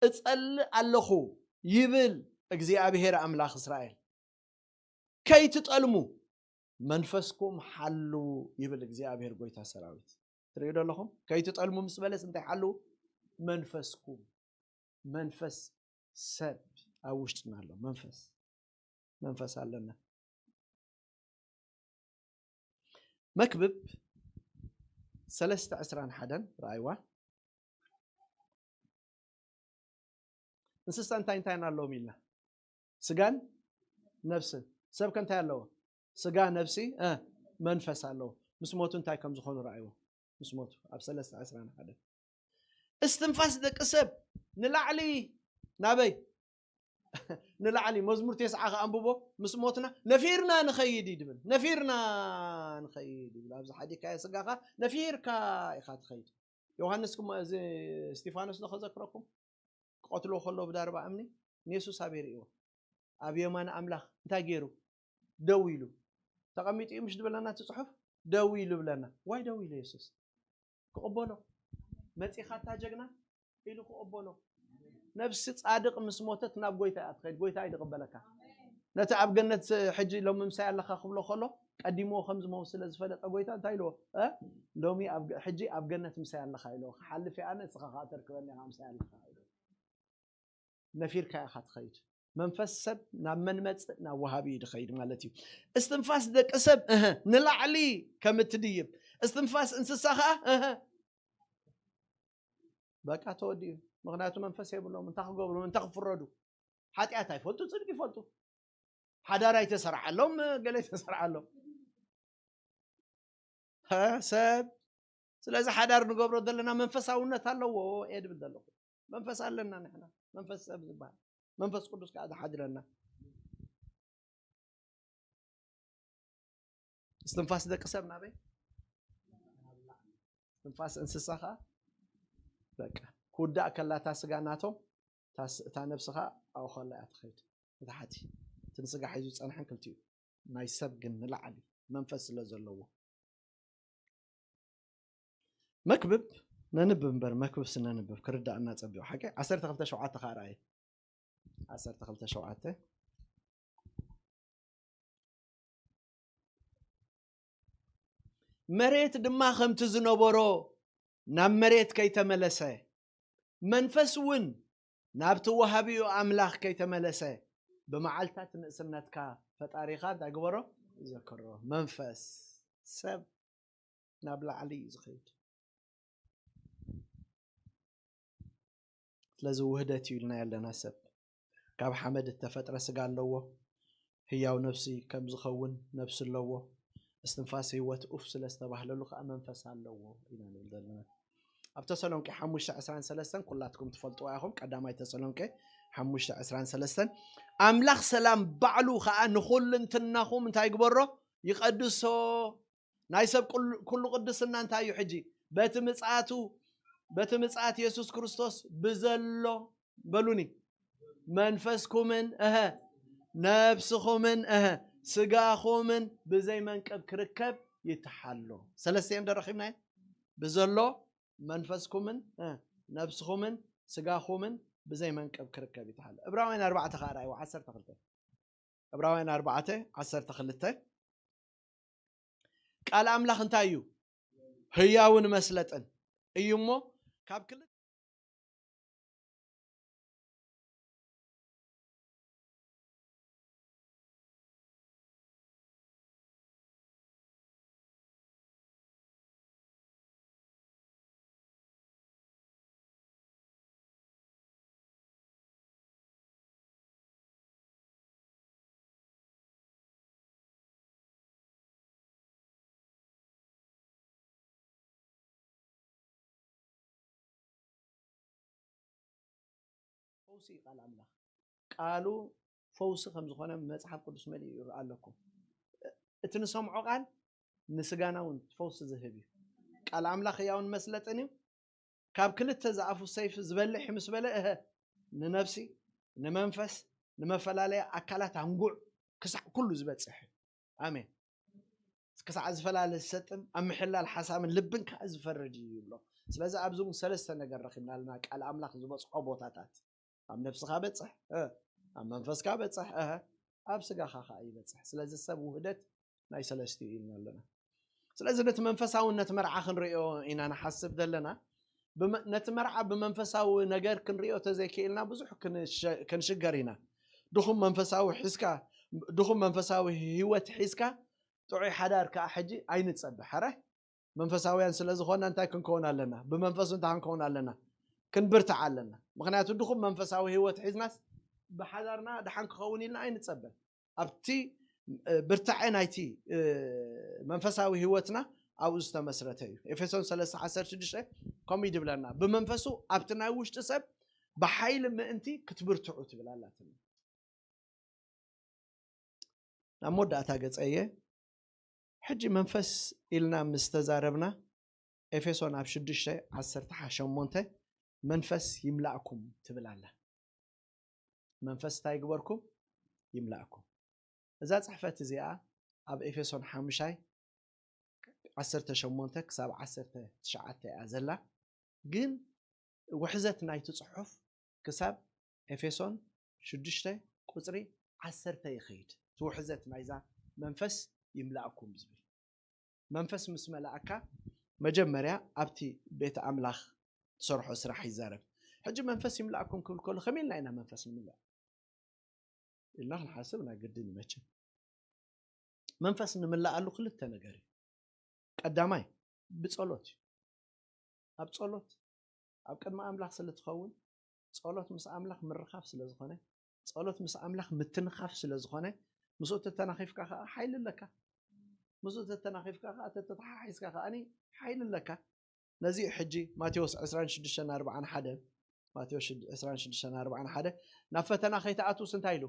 እጸልእ ኣለኹ፣ ይብል እግዚኣብሔር ኣምላኽ እስራኤል። ከይትጠልሙ መንፈስኩም ሓልዉ፣ ይብል እግዚኣብሔር ጎይታ ሰራዊት። ትርእዩ ዶ ኣለኹም? ከይትጠልሙ ምስ በለስ እንታይ ሓልዉ? መንፈስኩም። መንፈስ ሰብ ኣብ ውሽጥና ኣሎ። መንፈስ፣ መንፈስ ኣለና። መክብብ ሰለስተ ዕስራን ሓደን ረኣይዋ። እንስሳ እንታይ እንታይ ኣለዎም ኢልና? ስጋን ነፍስን። ሰብ ከ እንታይ ኣለዎ? ስጋ፣ ነፍሲ፣ እ፣ መንፈስ ኣለዎ። ምስ ሞቱ እንታይ ከም ዝኾኑ ረኣይዎ። ምስ ሞቱ ኣብ ሰለስተ ዕስራን ሓደን። እስትንፋስ ደቂ ሰብ ንላዕሊ ናበይ? ንላዕሊ። መዝሙር ተስዓ ከ ኣንብቦ፣ ምስ ሞትና ነፊርና ንኸይድ እዩ ድብል። ነፊርና ንኸይድ ይብል። ኣብዚ ሓዲካዮ ስጋኻ ነፊርካ ኢኻ ትኸይድ። ዮሃንስ ክሞ-፣ እዚ እስጢፋኖስ ዶ ከዘክረኩም? ክቐትልዎ ከለዉ ብዳርባ እምኒ ንየሱስ ኣበይ ርእይዎ? ኣብ የማን ኣምላኽ እንታይ ገይሩ? ደው ኢሉ። ተቐሚጡ እዩ ምሽ ድብለና እቲ ጽሑፍ? ደው ኢሉ ብለና። ዋይ ደው ኢሉ የሱስ? ክቕበሎ። መጺኻ እታ ጀግና ኢሉ ክቕበሎ። ነብሲ ጻድቕ ምስ ሞተት ናብ ጎይታ እያ ትኸይድ። ጎይታ እዩ ዝቕበለካ። ነቲ ኣብ ገነት ሕጂ ሎሚ ምሳይ ኣለኻ ክብሎ ከሎ፣ ቀዲምዎ ከም ዝመውት ስለ ዝፈለጠ ጎይታ እንታይ ኢልዎ? እ? ሎሚ ኣብ ገ-፣ ሕጂ ኣብ ገነት ምሳይ ኣለኻ ኢልዎ። ክሓልፍ እየ ኣነ፣ ንስኻ ከኣ ተርክበኒ ኢኻ ምሳይ ኣለኻ ኢልዎ። ነፊርካ ኢኻ ትኸይድ። መንፈስ ሰብ ናብ መን መጽእ? ናብ ወሃቢ እዩ ዝኸይድ ማለት እዩ። እስትንፋስ ደቂ ሰብ፣ እህ፣ ንላዕሊ ከም እትድይብ፣ እስትንፋስ እንስሳ ኸኣ፣ እህ፣ በቃ ተወዲኡ። ምኽንያቱ መንፈስ የብሎም። እንታይ ክገብሩ? እንታይ ክፍረዱ? ሓጢኣት ኣይፈልጡ፣ ጽድቂ ይፈልጡ። ሓዳር ኣይተሰርዓሎም፣ ገለ ኣይተሰርዓሎም። ሀ፣ ሰብ። ስለዚ ሓዳር ንገብሮ ዘለና መንፈሳውነት ኣለዎ እየ ድብል ዘለኹ። መንፈስ ኣለና ንሕና። መንፈስ ሰብ ዝበሃል። መንፈስ ቅዱስ ከኣ ዝሓድረና። እስትንፋስ ደቂ ሰብ ናበይ? እስትንፋስ እንስሳ ከኣ በቃ ክውዳእ ከላ እታ ስጋ ናቶም፣ እታ ስ-፣ እታ ነብሲ ከኣ ኣብኡ ከላ እያ ትኸይድ። ንታሕቲ። እቲ ንስጋ ሒዙ ዝጸንሐን ክልቲኡ። ናይ ሰብ ግን ንላዕሊ መንፈስ ስለ ዘለዎ። መክብብ ነንብብ እምበር፣ መክብብሲ ነንብብ ክርዳእና ጸቢቑ። ሓቂ ዓሰርተ ክልተ ሸውዓተ ከኣ ረኣየ። ዓሰርተ ክልተ ሸውዓተ። መሬት ድማ ከምቲ ዝነበሮ ናብ መሬት ከይተመለሰ፣ መንፈስ እውን ናብቲ ወሃቢኡ ኣምላኽ ከይተመለሰ፣ ብመዓልታት ንእስነትካ ፈጣሪኻ እንታይ ግበሮ? ዘክሮ። መንፈስ ሰብ ናብ ላዕሊ እዩ ዝኸይድ። ስለዚ ውህደት እዩ ኢልና ያለና ሰብ። ካብ ሓመድ እተፈጥረ ስጋ ኣለዎ። ህያው ነፍሲ ከም ዝኸውን ነፍሲ ኣለዎ። እስትንፋስ ህይወት ኡፍ ስለ ዝተባህለሉ ከኣ መንፈስ ኣለዎ ኢና ንብል ዘለና። ኣብ ተሰሎንቄ ሓሙሽተ ዕስራን ሰለስተን ኩላትኩም ትፈልጥዋ ኢኹም። ቀዳማይ ተሰሎንቄ ሓሙሽተ ዕስራን ሰለስተን፣ ኣምላኽ ሰላም ባዕሉ ከኣ ንኹልንትናኹም እንታይ ይግበሮ? ይቐድሶ። ናይ ሰብ ኩሉ፣ ኩሉ ቅድስና እንታይ እዩ ሕጂ? በቲ ምጽኣቱ፣ በቲ ምጽኣት የሱስ ክርስቶስ ብዘሎ፣ በሉኒ፣ መንፈስኩምን፣ እሀ፣ ነብስኹምን፣ እሀ፣ ስጋኹምን ብዘይ መንቀብ ክርከብ ይተሓሎ። ሰለስቲኤን ዶ ረኺብናየን? ብዘሎ መንፈስኩምን፣ እ፣ ነብስኹምን ስጋኹምን ብዘይ መንቀብ ክርከብ ይተሓሎ። ዕብራውያን ኣርባዕተ ከኣ ረኣይዎ፣ ዓሰርተ ክልተ። ዕብራውያን ኣርባዕተ ዓሰርተ ክልተ። ቃል ኣምላኽ እንታይ እዩ? ህያውን መስለጥን እዩ እሞ፣ ካብ ክልተ ፈውሲ እዩ ቃል ኣምላኽ። ቃሉ ፈውሲ ከም ዝኾነ መጽሓፍ ቅዱስ መሊኡ ይርኣ ኣለኩም። እቲ ንሰምዖ ቃል ንስጋና እውን ፈውሲ ዝህብ እዩ። ቃል ኣምላኽ ህያውን መስለጥን እዩ። ካብ ክልተ ዝኣፉ ሰይፊ ዝበልሕ ምስ በለ፣ እሀ፣ ንነፍሲ፣ ንመንፈስ፣ ንመፈላለያ ኣካላት ኣንጉዕ ክሳዕ ኩሉ ዝበጽሕ እዩ። ኣሜን። ክሳዕ ዝፈላለ ዝሰጥም፣ ኣብ ምሕላል ሓሳብን ልብን ከዓ ዝፈርድ እዩ ይብሎ። ስለዚ ኣብዚ እውን ሰለስተ ነገር ረኺብና ኣለና፣ ቃል ኣምላኽ ዝበፅሖ ቦታታት። ኣብ ነፍስኻ በፅሕ፣ እ፣ ኣብ መንፈስካ በፅሕ፣ እ፣ ኣብ ስጋኻ ከዓ ይበፅሕ። ስለዚ ሰብ ውህደት ናይ ሰለስቲኡ ኢልና ኣለና። ስለዚ ነቲ መንፈሳውን ነቲ መርዓ ክንሪኦ ኢና ንሓስብ ዘለና። ብመ-፣ ነቲ መርዓ ብመንፈሳዊ ነገር ክንሪኦ ተዘይክኢልና ብዙሕ ክንሸ-፣ ክንሽገር ኢና። ድኹም መንፈሳዊ ሒዝካ፣ ድኹም መንፈሳዊ ህይወት ሒዝካ ጥዑይ ሓዳር ከዓ ሕጂ ኣይንጸብሕ። ሕረ መንፈሳውያን ስለ ዝኾንና እንታይ ክንከውን ኣለና? ብመንፈሱ እንታይ ክንከውን ኣለና? ክንብርታዕ ኣለና። ምኽንያቱ ድኹም መንፈሳዊ ህይወት ሒዝናስ ብሓዳርና ደሓን ክኸውን ኢልና ኣይንጸበን። ኣብቲ፣ እ፣ ብርታዐ ናይቲ፣ እ፣ መንፈሳዊ ህይወትና ኣብኡ ዝተመስረተ እዩ። ኤፌሶን ሰለስተ ዓሰርተ ሽዱሽተ ከምኡ እዩ ዝብለና፣ "ብመንፈሱ ኣብቲ ናይ ውሽጢ ሰብ ብሓይሊ ምእንቲ ክትብርትዑ" ትብል ኣላትና። ናብ መወዳእታ ገጸየ። ሕጂ መንፈስ ኢልና ምስ ተዛረብና፣ ኤፌሶን ኣብ ሽዱሽተ ዓሰርተ ሸሞንተ "መንፈስ ይምላእኩም" ትብል ኣላ። መንፈስ እንታይ ይግበርኩም? ይምላእኩም። እዛ ጽሕፈት እዚኣ ኣብ ኤፌሶን ሓሙሻይ ዓሰርተ ሸሞንተ ክሳብ ዓሰርተ ትሽዓተ እያ ዘላ። ግን ውሕዘት ናይቲ ጽሑፍ ክሳብ ኤፌሶን ሽዱሽተ ቁጽሪ ዓሰርተ ይኸይድ። እቲ ውሕዘት ናይዛ "መንፈስ ይምላእኩም" ዝብል። መንፈስ ምስ መላእካ መጀመርያ ኣብቲ ቤት ኣምላኽ ትሰርሖ ስራሕ ይዛረብ። ሕጂ "መንፈስ ይምላእኩም" ክብል ከሎ ከመይ ኢልና ኢና መንፈስ ንምልእ ኢልና ክንሓስብ ናይ ግድን እዩ መቸም። መንፈስ እንምልኣሉ ክልተ ነገር እዩ። ቀዳማይ ብጸሎት እዩ። ኣብ ጸሎት፣ ኣብ ቅድሚ ኣምላኽ ስለ ትኸውን፣ ጸሎት ምስ ኣምላኽ ምርኻብ ስለ ዝኾነ፣ ጸሎት ምስ ኣምላኽ ምትንኻፍ ስለ ዝኾነ፣ ምስኡ ተተናኺፍካ ከኣ ሓይሊ ኣለካ። ምስኡ ተተናኺፍካ ከኣ፣ ተተተሓሒዝካ ከኣኒ ሓይሊ ኣለካ። ነዚ እዩ ሕጂ ማቴዎስ ዕስራን ሽዱሽተን ኣርባዓን ሓደ፣ ማቴዎስ ሽድ-፣ ዕስራን ሽዱሽተን ኣርባዓን ሓደ፣ "ናብ ፈተና ከይትኣትውስ" እንታይ ኢሉ?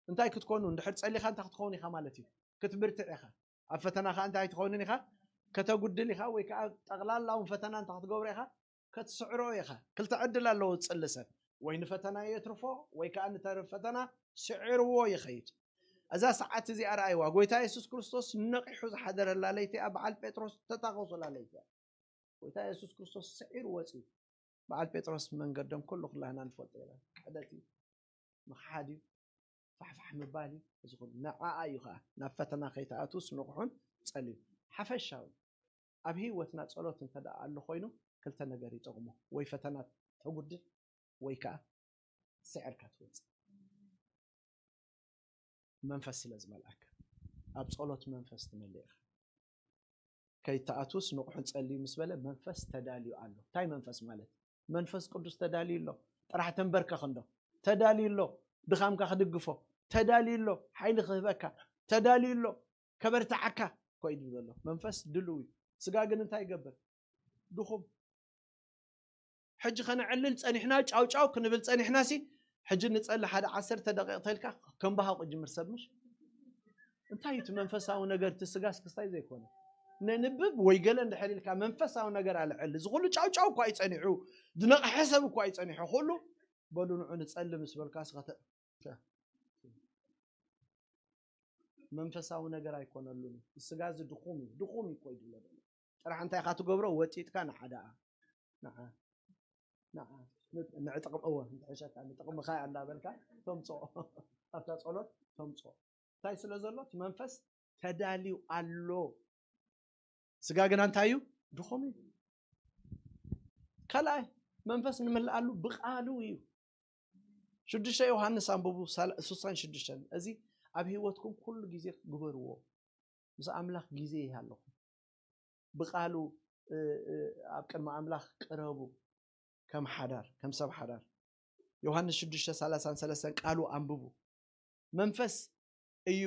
እንታይ ክትኮኑ? እንድሕር ጸሊኻ እንታይ ክትኸውን ኢኻ ማለት እዩ? ክትብርትዕ ኢኻ። ኣብ ፈተና ከኣ እንታይ ትኸውን ኢኻ? ከተጉድል ኢኻ፣ ወይ ከኣ ጠቕላላውን ፈተና እንታይ ክትገብሮ ኢኻ? ከትስዕሮ ኢኻ። ክልተ ዕድል ኣለዎ ዝጽሊ ሰብ። ወይ ንፈተና የትርፎ፣ ወይ ከኣ ንተርፍ ፈተና ስዕርዎ ይኸይድ። እዛ ሰዓት እዚኣ ረኣይዋ። ጎይታ የሱስ ክርስቶስ ነቒሑ ዝሓደረላ ለይቲ እያ። በዓል ጴጥሮስ ተታኸሱላ ለይቲ እያ። ጎይታ የሱስ ክርስቶስ ስዒሩ ወጺኡ። በዓል ጴጥሮስ መንገዶም ኩሉ ኩላህና ንፈልጦ ኢና። ክሕደት እዩ፣ ምኽሓድ እዩ፣ ፋሕፋሕ ምባል እዩ። እዚ ኩሉ ንዓኣ እዩ ኸኣ፣ "ናብ ፈተና ከይትኣትውስ ንቑሑን ጸልዩ።" ሓፈሻዊ ኣብ ህይወትና ጸሎት እንተ ደኣ ኣሎ ኮይኑ፣ ክልተ ነገር ይጠቕሞ። ወይ ፈተና ተጉድል፣ ወይ ከኣ ስዒርካ ትወጽእ። መንፈስ ስለ ዝመልኣካ፣ ኣብ ጸሎት መንፈስ ትመልእ ኢኻ። "ከይትኣትውስ ንቑሑን ጸልዩ" ምስ በለ፣ መንፈስ ተዳልዩ ኣሎ። እንታይ መንፈስ ማለት? መንፈስ ቅዱስ ተዳልዩ ኣሎ። ጥራሕ ተንበርከኽ እንዶ። ተዳልዩ ኣሎ። ድኻምካ ክድግፎ። ተዳልዩ ኣሎ። ሓይሊ ክህበካ። ተዳልዩ ኣሎ። ከበርትዓካ እኮ እዩ ዝብል ዘሎ። መንፈስ ድሉው እዩ። ስጋ ግን እንታይ ይገብር? ድኹም። ሕጂ ከነዕልል ጸኒሕና፣ ጫው ጫው ክንብል ጸኒሕና ሲ፣ ሕጂ ንጸሊ ሓደ ዓሰርተ ደቂቕ ተልካ ከንባሃቕ ጅምር ሰብ ምሽ? እንታይ እዩ እቲ መንፈሳዊ ነገር? እቲ ስጋስ ክስታይ ዘይኮነ። ነንብብ ወይ ገለ እንድሕር ኢልካ መንፈሳዊ ነገር ኣልዕል። እዚ ኩሉ ጫው ጫው እኳ እዩ ጸኒሑ፣ ዝነቕሐ ሰብ እኳ እዩ ጸኒሑ። ኩሉ በሉ ንዑ ንጸሊ ምስ በልካ ስኸተ-፣ መንፈሳዊ ነገር ኣይኮነሉን። ስጋ እዚ ድኹም እዩ፣ ድኹም እዩ እኮ እዩ ዝብሎ ዘሎ። ጥራሕ እንታይ ኢኻ ትገብሮ? ወጢጥካ ንዓ ደኣ፣ ንዓ፣ ንዓ፣ ን-፣ ንዕጥቕም፣ እወ፣ ንሕሸካ፣ ንጥቕምኻ እያ እንዳበልካ ተምጽኦ። ኣብታ ጸሎት ተምጽኦ። እንታይ ስለ ዘሎ? እቲ መንፈስ ተዳልዩ ኣሎ። ስጋ ግና እንታይ እዩ? ድኹም እዩ። ካልኣይ፣ መንፈስ ንምልኣሉ ብቃሉ እዩ። ሽዱሽተ ዮሃንስ ኣንብቡ፣ ሳል-፣ ስሳን ሽዱሽተን። እዚ ኣብ ህይወትኩም ኩሉ ግዜ ግበርዎ። ምስ ኣምላኽ ግዜ ይሃለኹም። ብቃሉ፣ እ፣ እ፣ ኣብ ቅድሚ ኣምላኽ ቅረቡ። ከም ሓዳር፣ ከም ሰብ ሓዳር። ዮሃንስ ሽዱሽተ ሰላሳን ሰለስተን ቃሉ ኣንብቡ። መንፈስ እዩ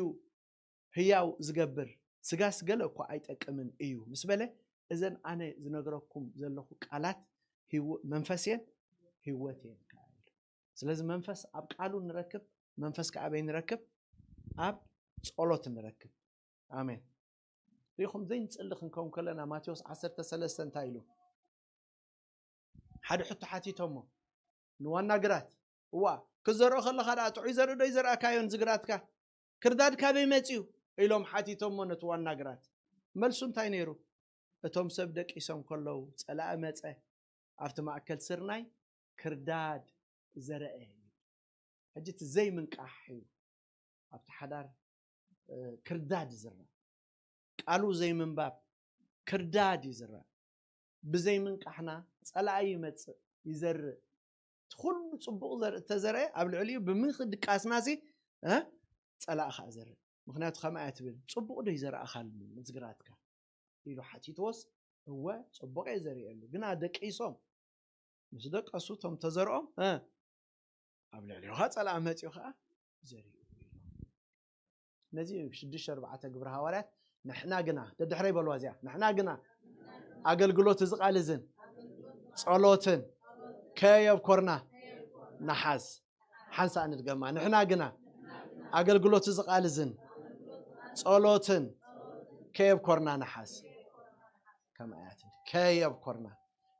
ህያው ዝገብር፣ ስጋስ ገለ እኳ ኣይጠቅምን እዩ ምስ በለ፣ እዘን ኣነ ዝነግረኩም ዘለኹ ቃላት ህይወ-፣ መንፈስ እየን፣ ህይወት እየን ከኣ ኢሉ። ስለዚ መንፈስ ኣብ ቃሉ ንረክብ፣ መንፈስ ከኣ ኣበይ ንረክብ? ኣብ ጸሎት ንረክብ። ኣሜን። ርኢኹም ዘይንጽሊ ክንከውን ከለና ማቴዎስ ዓሰርተ ሰለስተ እንታይ ኢሉ? ሓደ ሕቶ ሓቲቶሞ ንዋና ግራት፣ "እዋ፣ ክዘርኦ ከለኻ ደኣ ጥዑይ ዘርኢ ዶ ይዘርኣካዮ ንዚ ግራትካ? ክርዳድ ካበይ መጺኡ? ኢሎም ሓቲቶሞ ነቲ ዋና ግራት። መልሱ እንታይ ነይሩ? እቶም ሰብ ደቂሶም ከለዉ ጸላኢ መጸ፣ ኣብቲ ማእከል ስርናይ ክርዳድ ዘረአ እዩ። ሕጂ እቲ ዘይምንቃሕ እዩ ኣብቲ ሓዳር ክርዳድ ይዝራእ። ቃሉ ዘይምንባብ ክርዳድ ይዝራእ። ብዘይምንቃሕና ጸላኢ ይመጽእ፣ ይዘርእ። እቲ ኩሉ ጽቡቕ ዘርኢ እተዘርአ ኣብ ልዕሊኡ ብምድቃስና ሲ ጸላኢ ከዓ ዘርእ። ምክንያቱ ከምኣ እያ ትብል፣ ጽቡቕ ዶ ይዘርኣኻልኒ ምስ ግራትካ ኢሉ ሓቲትዎስ፣ እወ ጽቡቕ እየ ዘርእየሉ። ግና ደቂሶም ምስ ደቀሱ እቶም ተዘርኦም ኣብ ልዕሊኡ ከዓ ጸላኢ መጺኡ ከዓ ዘሪኡ። ነዚ ሽዱሽተ ኣርባዕተ ግብረ ሃዋርያት ንሕና ግና ደድሕረይ በልዋ እዚኣ ንሕና ግና ኣገልግሎት እዚ ቃል እዝን ጸሎትን ከየብኮርና ንሓዝ። ሓንሳእ ንድገማ ንሕና ግና ኣገልግሎት እዚ ቃል እዝን ጸሎትን ከየብኮርና ንሓዝ። ከምኣያት ከየብኮርና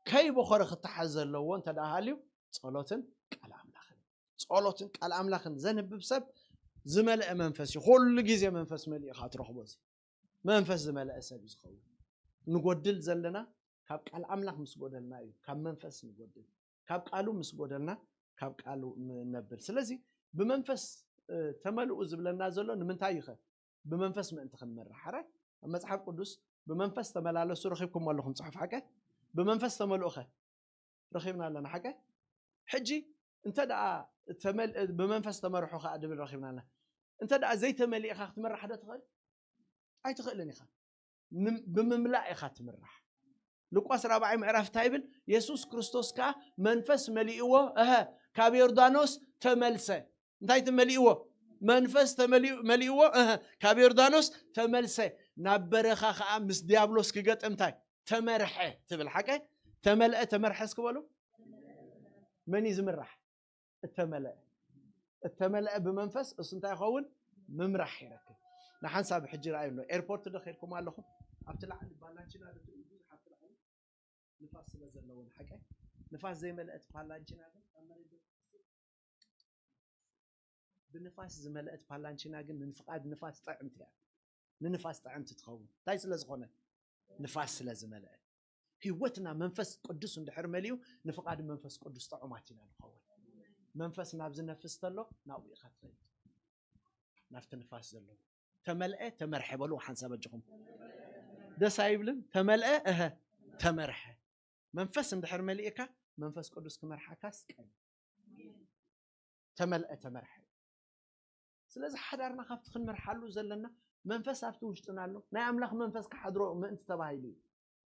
ከይበኾረ ክተሓዝ ዘለዎ እንተ ደኣ ሃልዩ ጸሎትን ቃል ኣምላኽን ጸሎትን ቃል ኣምላኽን ዘንብብ ሰብ ዝመልአ መንፈስ እዩ። ኩሉ ግዜ መንፈስ መሊኡ ኢኻ ትረኽቦ። እዚ መንፈስ ዝመልአ ሰብ እዩ ዝኸውን። ንጎድል ዘለና ካብ ቃል ኣምላኽ ምስ ጎደልና እዩ። ካብ መንፈስ ንጎድል፣ ካብ ቃሉ ምስ ጎደልና ካብ ቃሉ ንነብል። ስለዚ ብመንፈስ ተመልኡ ዝብለና ዘሎ ንምንታይ እዩ ኸ? ብመንፈስ ምእንቲ ክንመርሕ። ሓረ ኣብ መጽሓፍ ቅዱስ ብመንፈስ ተመላለሱ ረኺብኩም ኣለኹም ጽሑፍ ሓቀ? ብመንፈስ ተመልኡ ኸ? ረኺብና ኣለና ሓቀ? ሕጂ እንተ ደኣ ብመንፈስ ተመርሑ ከኣ ድብል ረኺብና ኣለና። እንተ ደኣ ዘይተመሊእኻ ክትምራሕ ዶ ትኽእል? ኣይትኽእልን ኢኻ። ብምምላእ ኢኻ ትምራሕ። ሉቃስ ራብዓይ ምዕራፍ እንታይ ይብል? የሱስ ክርስቶስ ከኣ መንፈስ መሊእዎ እሀ ካብ ዮርዳኖስ ተመልሰ። እንታይ ትመሊእዎ? መንፈስ ተመሊኡ- መሊእዎ እህ፣ ካብ ዮርዳኖስ ተመልሰ። ናብ በረኻ ከዓ ምስ ዲያብሎስ ክገጥም እንታይ ተመርሐ ትብል ሓቀ? ተመልአ ተመርሐ እስኪ በሉ። መን እዩ ዝምራሕ? እተመልአ። እተመልአ ብመንፈስ እሱ እንታይ ይኸውን? ምምራሕ ይረክብ። ንሓንሳብ ሕጂ ረኣዩ ኣሎ። ኤርፖርት ዶ ኸድኩም ኣለኹም? ኣብቲ ላዕሊ ባላንቺና ዶ ትርእዩ? ብዙሕ ኣብቲ ላዕሊ ንፋስ ስለ ዘለዎን ሓቀ ንፋስ ዘይመልአት ፓላንቺና ግን ካብ መሬት ዶ ትፈስስ? ብንፋስ ዝመልአት ፓላንቺና ግን ንፍቓድ ንፋስ ጥዕምቲ እያ። ንንፋስ ጥዕምቲ ትኸውን እንታይ ስለ ዝኾነ? ንፋስ ስለ ዝመልአ። ህይወትና መንፈስ ቅዱስ እንድሕር መሊኡ ንፍቓድ መንፈስ ቅዱስ ጥዑማት ኢና ንኸውን። መንፈስ ናብ ዝነፍስ ተሎ ናብኡ ኢኻ ትኸይድ። ናብቲ ንፋስ ዘለዎ ተመልአ ተመርሐ በሉ ሓንሳብ ኣጆኹም። ደስ ኣይብልን? ተመልአ እሀ ተመርሐ። መንፈስ እንድሕር መሊእካ መንፈስ ቅዱስ ክመርሓካስ ቀል ተመልአ ተመርሐ። ስለዚ ሓዳርና ካብቲ ክንመርሓሉ ዘለና መንፈስ ኣብቲ ውሽጥና ኣሎ። ናይ ኣምላኽ መንፈስ ክሓድሮ ምእንቲ ተባሂሉ እዩ።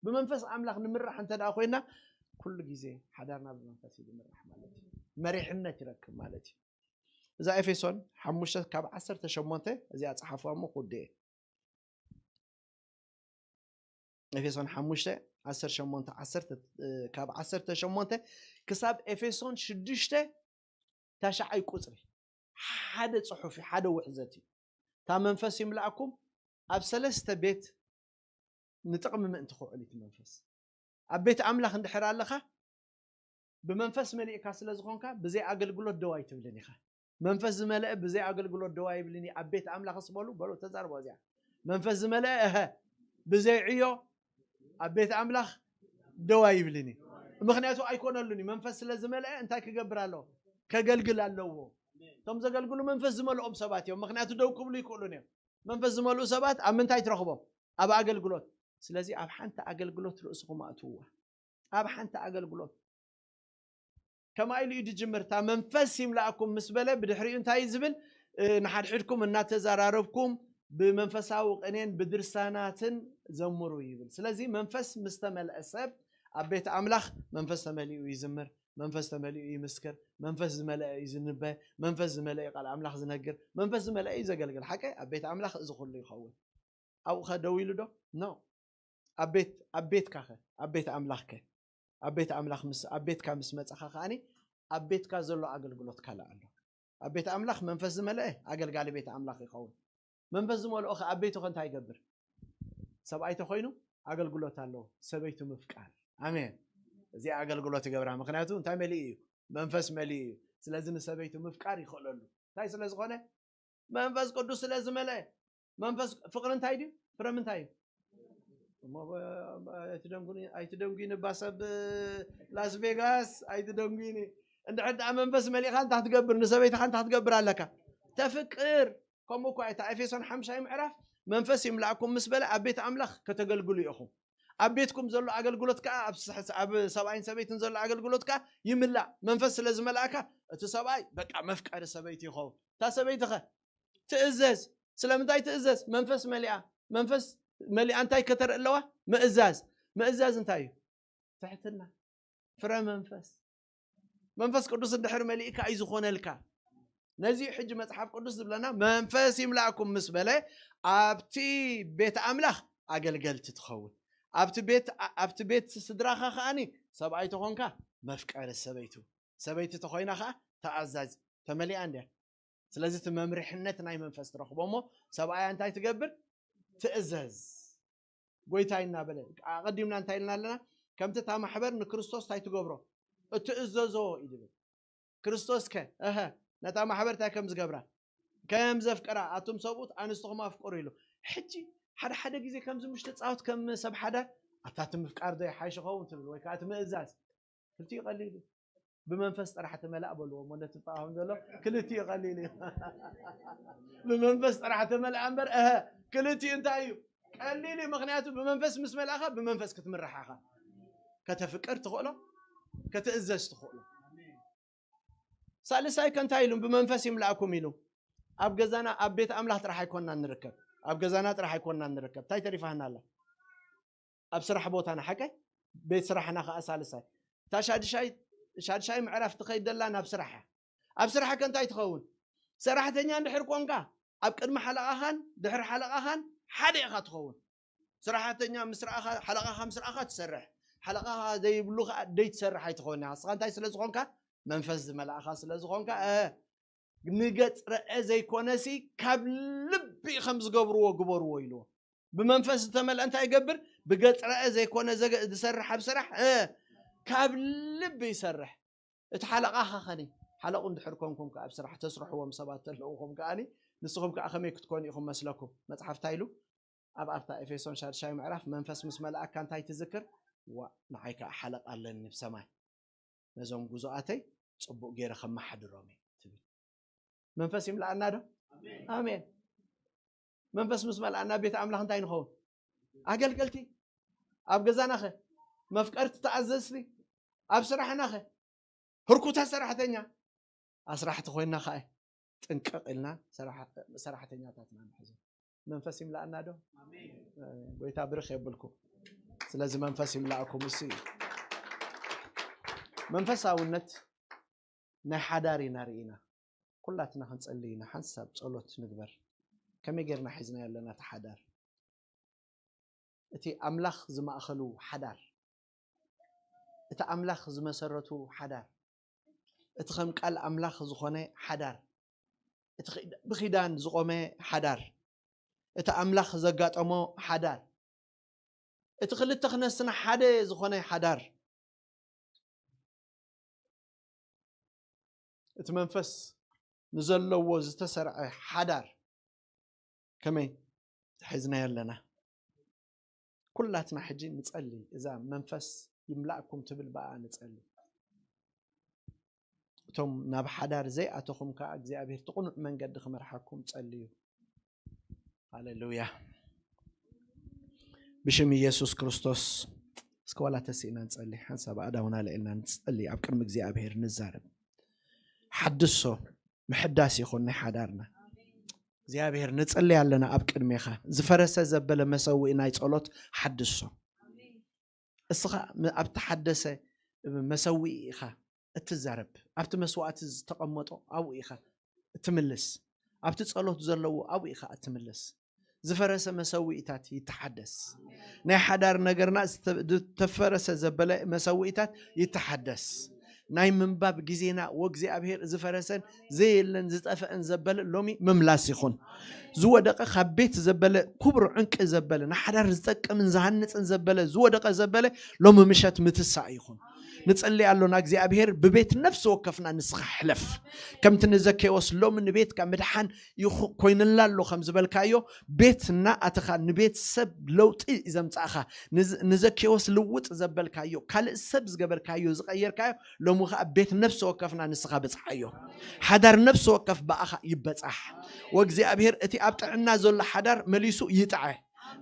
ብመንፈስ ኣምላኽ ንምራሕ እንተ ደኣ ኮይና ኩሉ ግዜ ሓዳርና ብመንፈስ እዩ ዝምራሕ ማለት እዩ። መሪሕነት ይረክብ ማለት እዩ። እዛ ኤፌሶን ሓሙሽተ ካብ ዓሰርተ ሸሞንተ እዚኣ ጸሓፍዋ እሞ ክውድእ እየ። ኤፌሶን ሓሙሽተ ዓሰርተ ሸሞንተ ዓሰርተ ካብ ዓሰርተ ሸሞንተ ክሳብ ኤፌሶን ሽዱሽተ ታሽዓይ ቁጽሪ ሓደ ጽሑፍ እዩ፣ ሓደ ውሕዘት እዩ። እታ መንፈስ ይምላእኩም ኣብ ሰለስተ ቤት ንጥቕሚ ምእንቲ ክውዕል እቲ መንፈስ ኣብ ቤት ኣምላኽ እንድሕር ኣለኻ ብመንፈስ መሊእካ ስለ ዝኾንካ ብዘይ ኣገልግሎት ደው ኣይትብልን ኢኻ። መንፈስ ዝመልአ ብዘይ ኣገልግሎት ደው ኣይብልን እዩ ኣብ ቤት ኣምላኽ ስበሉ በሉ ተዛርቦ እዚኣ መንፈስ ዝመልአ እሀ ብዘይ ዕዮ ኣብ ቤት ኣምላኽ ደው ኣይብልን እዩ። ምክንያቱ ኣይኮነሉን እዩ። መንፈስ ስለ ዝመልአ እንታይ ክገብር ኣለዎ? ከገልግል ኣለዎ። እቶም ዘገልግሉ መንፈስ ዝመልኦም ሰባት እዮም። ምክንያቱ ደው ክብሉ ይክእሉን እዮም። መንፈስ ዝመልኡ ሰባት ኣብ ምንታይ ትረኽቦም? ኣብ ኣገልግሎት። ስለዚ ኣብ ሓንቲ ኣገልግሎት ርእስኹም ኣእትውዋ። ኣብ ሓንቲ ኣገልግሎት ከማይ ኢሉ እዩ ዝጅምር። እታ መንፈስ ይምላእኩም ምስ በለ ብድሕሪኡ እንታይ እዩ ዝብል? ንሓድሕድኩም እናተዘራረብኩም ብመንፈሳዊ ቅኔን ብድርሳናትን ዘምሩ ይብል። ስለዚ መንፈስ ምስ ተመልአ ሰብ ኣብ ቤት ኣምላኽ መንፈስ ተመሊኡ ይዝምር፣ መንፈስ ተመሊኡ ይምስክር፣ መንፈስ ዝመልአ እዩ ዝንበ፣ መንፈስ ዝመልአ እዩ ቃል ኣምላኽ ዝነግር፣ መንፈስ ዝመልአ እዩ ዘገልግል። ሓቀ ኣብ ቤት ኣምላኽ እዚ ኩሉ ይኸውን። ኣብኡ ኸ ደው ኢሉ ዶ? ኖ። ኣብ ቤት ኣብ ቤትካ ኸ ኣብ ቤት ኣምላኽ ከ ኣብ ቤት ኣምላኽ ምስ ኣብ ቤትካ ምስ መጻኻ ከኣኒ ኣብ ቤትካ ዘሎ ኣገልግሎት ካልእ ኣሎ። ኣብ ቤት ኣምላኽ መንፈስ ዝመልአ ኣገልጋሊ ቤት ኣምላኽ ይኸውን። መንፈስ ዝመልኦ ኸ ኣብ ቤቱ ኸ እንታይ ይገብር? ሰብኣይ ተኾይኑ ኣገልግሎት ኣለዎ። ሰበይቱ ምፍቃር። ኣሜን። እዚ ኣገልግሎት ይገብራ። ምክንያቱ እንታይ መሊኡ እዩ? መንፈስ መሊኡ እዩ። ስለዚ ንሰበይቱ ምፍቃር ይኽእለሉ። እንታይ ስለ ዝኾነ? መንፈስ ቅዱስ ስለ ዝመልአ። መንፈስ ፍቕሪ እንታይ ድዩ? ፍረ ምንታይ እዩ? እሞ ኣይትደንጉኒ፣ ኣይትደንጉኒ፣ እባ ሰብ ላስ ቬጋስ ኣይትደንጉኒ። እንድሕር ደኣ መንፈስ መሊእኻ እንታይ ክትገብር፣ ንሰበይትኻ እንታይ ክትገብር ኣለካ? ተፍቅር። ከምኡ እኳ እታ ኤፌሶን ሓምሻይ ምዕራፍ መንፈስ ይምላእኩም ምስ በለ ኣብ ቤት ኣምላኽ ከተገልግሉ ኢኹም። ኣብ ቤትኩም ዘሎ ኣገልግሎት ከዓ ኣብ ሰ- ኣብ ሰብኣይን ሰበይትን ዘሎ ኣገልግሎት ከዓ ይምላእ። መንፈስ ስለ ዝመልኣካ እቲ ሰብኣይ በቃ መፍቀሪ ሰበይቲ ይኸውን። እታ ሰበይቲ ኸ ትእዘዝ። ስለምንታይ ትእዘዝ? መንፈስ መሊኣ። መንፈስ መሊኣ እንታይ ከተርኢ ኣለዋ? ምእዛዝ። ምእዛዝ እንታይ እዩ? ትሕትና፣ ፍረ መንፈስ። መንፈስ ቅዱስ እንድሕር መሊእካ እዩ ዝኾነልካ። ነዚ ሕጂ መጽሓፍ ቅዱስ ዝብለና መንፈስ ይምላእኩም ምስ በለ ኣብቲ ቤት ኣምላኽ ኣገልገልቲ ትኸውን። ኣብቲ ቤት ኣብቲ ቤት ስድራኻ ከኣኒ ሰብኣይ ተኾንካ መፍቀሪ ሰበይቱ፣ ሰበይቲ ተኾይና ከኣ ተኣዛዚ። ተመሊኣ እንድያ። ስለዚ እቲ መምርሕነት ናይ መንፈስ ትረኽቦ እሞ ሰብኣያ እንታይ ትገብር? ትእዘዝ። ጎይታይ እናበለ ኣቐዲምና እንታይ ኢልና ኣለና? ከምቲ እታ ማሕበር ንክርስቶስ እንታይ ትገብሮ? እትእዘዞ እዩ ዝብል። ክርስቶስ ከ እሀ ነታ ማሕበር እንታይ ከም ዝገብራ? ከም ዘፍቀራ ኣቱም ሰብኡት ኣንስትኹም ኣፍቅሩ ኢሉ። ሕጂ ሓደ ሓደ ግዜ ከምዚ ምሽ ተጻወት ከም ሰብ ሓዳር ኣታ እቲ ምፍቃር ዶ ይሓይሽ ኸውን ትብል ወይ ከዓ እቲ ምእዛዝ ክልቲኡ ቀሊል እዩ። ብመንፈስ ጥራሕ ተመላእ በልዎ እሞ ነቲ ጳሁን ዘሎ ክልቲኡ ቀሊል እዩ። ብመንፈስ ጥራሕ ተመልኣ እምበር እሀ ክልቲኡ እንታይ እዩ? ቀሊል እዩ። ምክንያቱ ብመንፈስ ምስ መልኣኻ ብመንፈስ ክትምራሕ ኢኻ። ከተፍቅር ትኽእሎ፣ ክትእዘዝ ትኽእሎ። ሳልሳይ ከ እንታይ ኢሉ? ብመንፈስ ይምላእኩም ኢሉ። ኣብ ገዛና ኣብ ቤት ኣምላኽ ጥራሕ ኣይኮንና ንርከብ፣ ኣብ ገዛና ጥራሕ ኣይኮንና ንርከብ። እንታይ ተሪፋህና ኣላ? ኣብ ስራሕ ቦታና ሓቀ ቤት ስራሕና ከዓ ሳልሳይ እታ ሻድሻይ ሻድሻይ ምዕራፍ ትኸይድ ዘላ ናብ ስራሕ እያ። ኣብ ስራሕ ከ እንታይ ትኸውን? ሰራሕተኛ እንድሕር ኮንካ ኣብ ቅድሚ ሓለቓኻን ድሕሪ ሓለቓኻን ሓደ ኢኻ ትኸውን። ሰራሕተኛ ምስ ረኣኻ ሓለቓኻ ምስ ረኣኻ ትሰርሕ፣ ሓለቓኻ ዘይብሉ ከዓ ደይ ትሰርሕ ኣይትኸውን። ንስኻ እንታይ ስለ ዝኾንካ? መንፈስ ዝመላእኻ ስለ ዝኾንካ እ ንገጽ ረአ ዘይኮነሲ ካብ ልቢ ከም ዝገብርዎ ግበርዎ ኢልዎ። ብመንፈስ ዝተመልአ እንታይ ይገብር? ብገጽ ረአ ዘይኮነ ዘገ- ዝሰርሕ ኣብ ስራሕ እ ካብ ልቢ ይሰርሕ። እቲ ሓለቓኻ ኸኒ ሓለቑ እንድሕር ኮንኩም ከኣ ኣብ ስራሕ ተስርሕዎም ሰባት ተለውኹም ከኣኒ ንስኹም ከኣ ከመይ ክትኮኑ ኢኹም መስለኩም? መጽሓፍ እንታይ ኢሉ? ኣብ ኣብታ ኤፌሶን ሻድሻይ ምዕራፍ መንፈስ ምስ መላእካ እንታይ ትዝክር? ዋ ንዓይ ከኣ ሓለቓ ኣለኒ ብሰማይ ነዞም ጉዞኣተይ ጽቡቕ ገይረ ከመሓድሮም እየ ትብል። መንፈስ ይምልኣና ዶ? ኣሜን። መንፈስ ምስ መልኣና ቤት ኣምላኽ እንታይ ንኸውን? ኣገልገልቲ። ኣብ ገዛናኸ መፍቀርቲ ተኣዘዝቲ፣ ኣብ ስራሕናኸ ህርኩታ ሰራሕተኛ። ኣስራሕቲ ኮይና ከኣ ጥንቅቕ ኢልና ሰራሕተኛታትና ንሕዞ። መንፈስ ይምልኣና ዶ? ጎይታ ብርኽ የብልኩም። ስለዚ መንፈስ ይምልኣኩም እሱ እዩ። መንፈሳውነት ናይ ሓዳር ኢና ርኢና። ኩላትና ክንጸሊ ኢና። ሓንሳብ ጸሎት ንግበር። ከመይ ጌርና ሒዝና ኣለና እቲ ሓዳር? እቲ ኣምላኽ ዝማእኸሉ ሓዳር፣ እቲ ኣምላኽ ዝመሰረቱ ሓዳር፣ እቲ ከም ቃል ኣምላኽ ዝኾነ ሓዳር፣ እቲ ብኺዳን ዝቖመ ሓዳር፣ እቲ ኣምላኽ ዘጋጠሞ ሓዳር፣ እቲ ክልተ ክነስና ሓደ ዝኾነ ሓዳር፣ እቲ መንፈስ ንዘለዎ ዝተሰርዐ ሓዳር ከመይ ሒዝናዮ ኣለና? ኩላትና ሕጂ ንጸሊ፣ እዛ መንፈስ ይምላእኩም ትብል ብኣ ንጸሊ። እቶም ናብ ሓዳር ዘይኣተኹም ከኣ እግዚኣብሔር እቲ ቅኑዕ መንገዲ ክመርሓኩም ጸልዩ። ሃሌሉያ። ብሽም ኢየሱስ ክርስቶስ እስከ ዋላ ተሲእና ንጸሊ። ሓንሳብ ኣእዳውና ልዕልና ንጸሊ፣ ኣብ ቅድሚ እግዚኣብሔር ንዛረብ። ሓድሶ ምሕዳስ ይኹን ናይ ሓዳርና። እግዚኣብሔር ንጸሊ ኣለና ኣብ ቅድሜኻ። ዝፈረሰ ዘበለ መሰውኢ ናይ ጸሎት ሓድሶ። እስኻ ኣብ ተሓደሰ መሰውኢ ኢኻ እትዛረብ። ኣብቲ መስዋእቲ ዝተቐመጦ ኣብኡ ኢኻ እትምልስ። ኣብቲ ጸሎት ዘለዎ ኣብኡ ኢኻ እትምልስ። ዝፈረሰ መሰውኢታት ይተሓደስ። ናይ ሓዳር ነገርና ዝተፈረሰ ዘበለ መሰውኢታት ይተሓደስ። ናይ ምንባብ ግዜና ወእግዚኣብሔር ዝፈረሰን ዘየለን ዝጠፍአን ዘበለ ሎሚ ምምላስ ይኹን። ዝወደቐ ካብ ቤት ዘበለ ክቡር ዕንቂ ዘበለ ንሓዳር ዝጠቅምን ዝሃንፅን ዘበለ ዝወደቐ ዘበለ ሎሚ ምሸት ምትሳእ ይኹን። ንጽሊ ኣሎና እግዚኣብሔር ብቤት ነፍሲ ወከፍና ንስኻ ሕለፍ። ከምቲ ንዘኬዎስ ሎሚ ንቤትካ ምድሓን ይኹ- ኮይንላ ኣሎ ከም ዝበልካዮ፣ ቤት እናኣተኻ ንቤት ሰብ ለውጢ ዘምጻእኻ፣ ንዝ- ንዘኬዎስ ልውጥ ዘበልካዮ፣ ካልእ ሰብ ዝገበርካዮ ዝቐየርካዮ፣ ሎሚ ኸኣ ቤት ነፍሲ ወከፍና ንስኻ ብጽሓዮ። ሓዳር ነፍሲ ወከፍ ብኣኻ ይበጻሕ። ወእግዚኣብሔር እቲ ኣብ ጥዕና ዘሎ ሓዳር መሊሱ ይጥዐ፣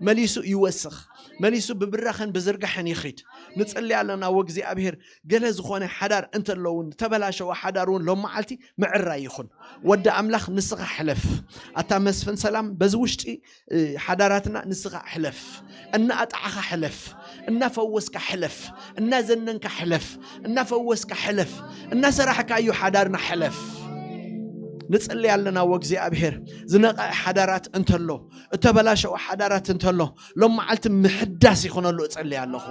መሊሱ ይወስኽ፣ መሊሱ ብብራኸን ብዝርጋሕን ይኺድ። ንጽሊ ኣለና። ወእግዚኣብሔር፣ ገለ ዝኾነ ሓዳር እንተለውን፣ ተበላሸወ ሓዳር እውን ሎም መዓልቲ ምዕራይ ይኹን። ወዲ ኣምላኽ ንስኻ ሕለፍ። ኣታ መስፍን ሰላም፣ በዚ ውሽጢ ሓዳራትና ንስኻ ሕለፍ። እናኣጣዕኻ ሕለፍ። እናፈወስካ ሕለፍ። እናዘነንካ ሕለፍ። እናፈወስካ ሕለፍ። እናሰራሕካዮ ሓዳርና ሕለፍ። ንጽሊ ኣለና። ወእግዚኣብሔር፣ ዝነቐዐ ሓዳራት እንተሎ፣ እተበላሸወ ሓዳራት እንተሎ፣ ሎም መዓልቲ ምሕዳስ ይኹነሉ እጸሊ ኣለኹ።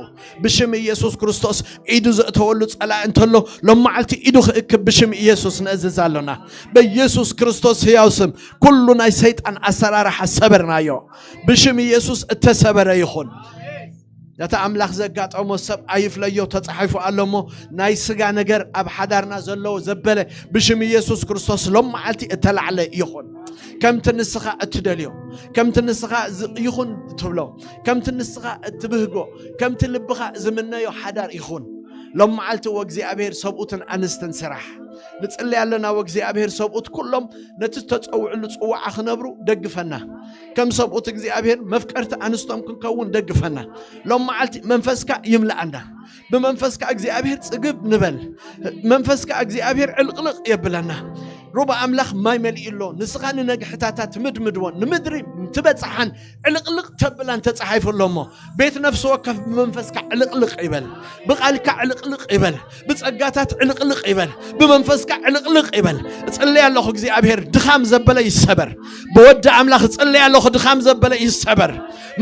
ብሽም ኢየሱስ ክርስቶስ ኢዱ ዘእተወሉ ጸላኢ እንተሎ፣ ሎም መዓልቲ ኢዱ ክእክብ ብሽም ኢየሱስ ነእዝዝ ኣሎና። በኢየሱስ ክርስቶስ ህያው ስም ኩሉ ናይ ሰይጣን ኣሰራርሓ ሰበርናዮ። ብሽም ኢየሱስ እተሰበረ ይኹን። ነቲ ኣምላኽ ዘጋጠሞ ሰብ ኣይፍለዮ ተጻሒፉ ኣሎ እሞ፣ ናይ ስጋ ነገር ኣብ ሓዳርና ዘለዎ ዘበለ ብሽም ኢየሱስ ክርስቶስ ሎም መዓልቲ እተላዕለ ይኹን። ከምቲ ንስኻ እትደልዮ፣ ከምቲ ንስኻ ዝ- ይኹን ትብሎ፣ ከምቲ ንስኻ እትብህጎ፣ ከምቲ ልብኻ ዝምነዮ ሓዳር ይኹን። ሎም መዓልቲ ወእግዚኣብሔር ሰብኡትን ኣንስትን ስራሕ። ንጽሊ ኣለና። ወእግዚኣብሔር ሰብኡት ኩሎም ነቲ ዝተጸውዕሉ ጽዋዓ ክነብሩ ደግፈና። ከም ሰብኡት እግዚኣብሔር መፍቀርቲ ኣንስቶም ክንከውን ደግፈና። ሎም መዓልቲ መንፈስካ ይምልኣና። ብመንፈስካ እግዚኣብሔር ጽግብ ንበል። መንፈስካ እግዚኣብሔር ዕልቕልቕ የብለና። ሩባ ኣምላኽ ማይ መሊኡ ኣሎ። ንስኻ ንነግሕታታ ትምድምድዎን ንምድሪ ትበጽሓን ዕልቕልቕ ተብላን ተጻሒፉ ኣሎ እሞ፣ ቤት ነፍሲ ወከፍ ብመንፈስካ ዕልቕልቕ ይበል። ብቓልካ ዕልቕልቕ ይበል። ብጸጋታት ዕልቕልቕ ይበል። ብመንፈስካ ዕልቕልቕ ይበል። እጽልይ ኣለኹ እግዚኣብሔር ድኻም ዘበለ ይሰበር። ብወዲ ኣምላኽ እጽልይ ኣለኹ ድኻም ዘበለ ይሰበር።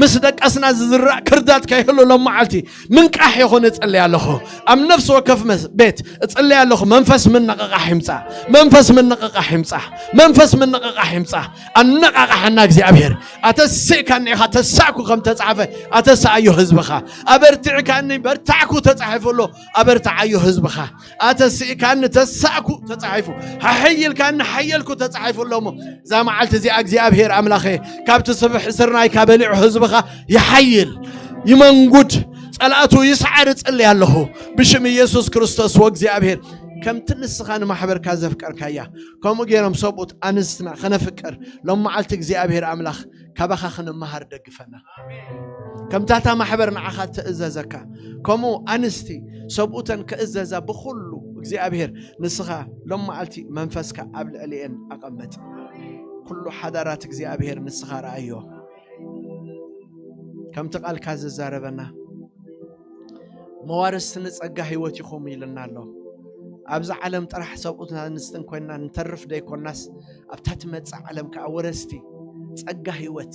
ምስ ደቀስና ዝዝራእ ክርዳት ከይህሉ ሎም መዓልቲ ምንቃሕ ይኹን እጽልይ ኣለኹ። ኣብ ነፍሲ ወከፍ መስ- ቤት እጽልይ ኣለኹ። መንፈስ ምንቕቓሕ ይምጻእ። መንፈስ ምንቕቓሕ ይምጻእ። መንፈስ ምንቕቓሕ ይምጻእ። ኣነቓቓሕና እግዚኣብሔር። ኣተሲእካኒ ኢኻ ተሳእኩ ከም ተጻሕፈ ኣተሳእዮ ህዝብኻ። ኣበርቲዕካኒ በርታዕኩ ተጻሒፉ ኣሎ። ኣበርትዓዮ ህዝብኻ። ኣተሲእካኒ ተሳእኩ ተጻሒፉ። ሓሕይልካኒ ሓየልኩ ተጻሒፉ ኣሎ እሞ፣ እዛ መዓልቲ እዚኣ እግዚኣብሔር ኣምላኸ፣ ካብቲ ስፍሕ ስርናይካ በሊዑ ህዝብኻ ይሓይል፣ ይመንጉድ፣ ጸላእቱ ይስዓር እጽሊ ኣለኹ። ብሽም ኢየሱስ ክርስቶስ ወእግዚኣብሔር፣ ከምቲ ንስኻ ንማሕበርካ ዘፍቀርካያ፣ ከምኡ ገይሮም ሰብኡት ኣንስትና ከነፍቅር፣ ሎም መዓልቲ እግዚኣብሔር ኣምላኽ ካባኻ ክንመሃር ደግፈና። ከምታታ ማሕበር ንዓኻ ትእዘዘካ፣ ከምኡ ኣንስቲ ሰብኡተን ክእዘዛ ብኹሉ እግዚኣብሔር ንስኻ ሎም መዓልቲ መንፈስካ ኣብ ልዕሊኤን ኣቐምጥ። ኩሉ ሓዳራት እግዚኣብሔር ንስኻ ረኣዮ። ከምቲ ቃልካ ዝዛረበና፣ መዋርስቲ ንጸጋ ህይወት ይኹም ኢልና ኣሎ። ኣብዚ ዓለም ጥራሕ ሰብኡትን ኣንስትን ኮይንና ንተርፍ ደይኮናስ፣ ኣብታ ትመጽእ ዓለም ከኣ ወረስቲ ጸጋ ህይወት፣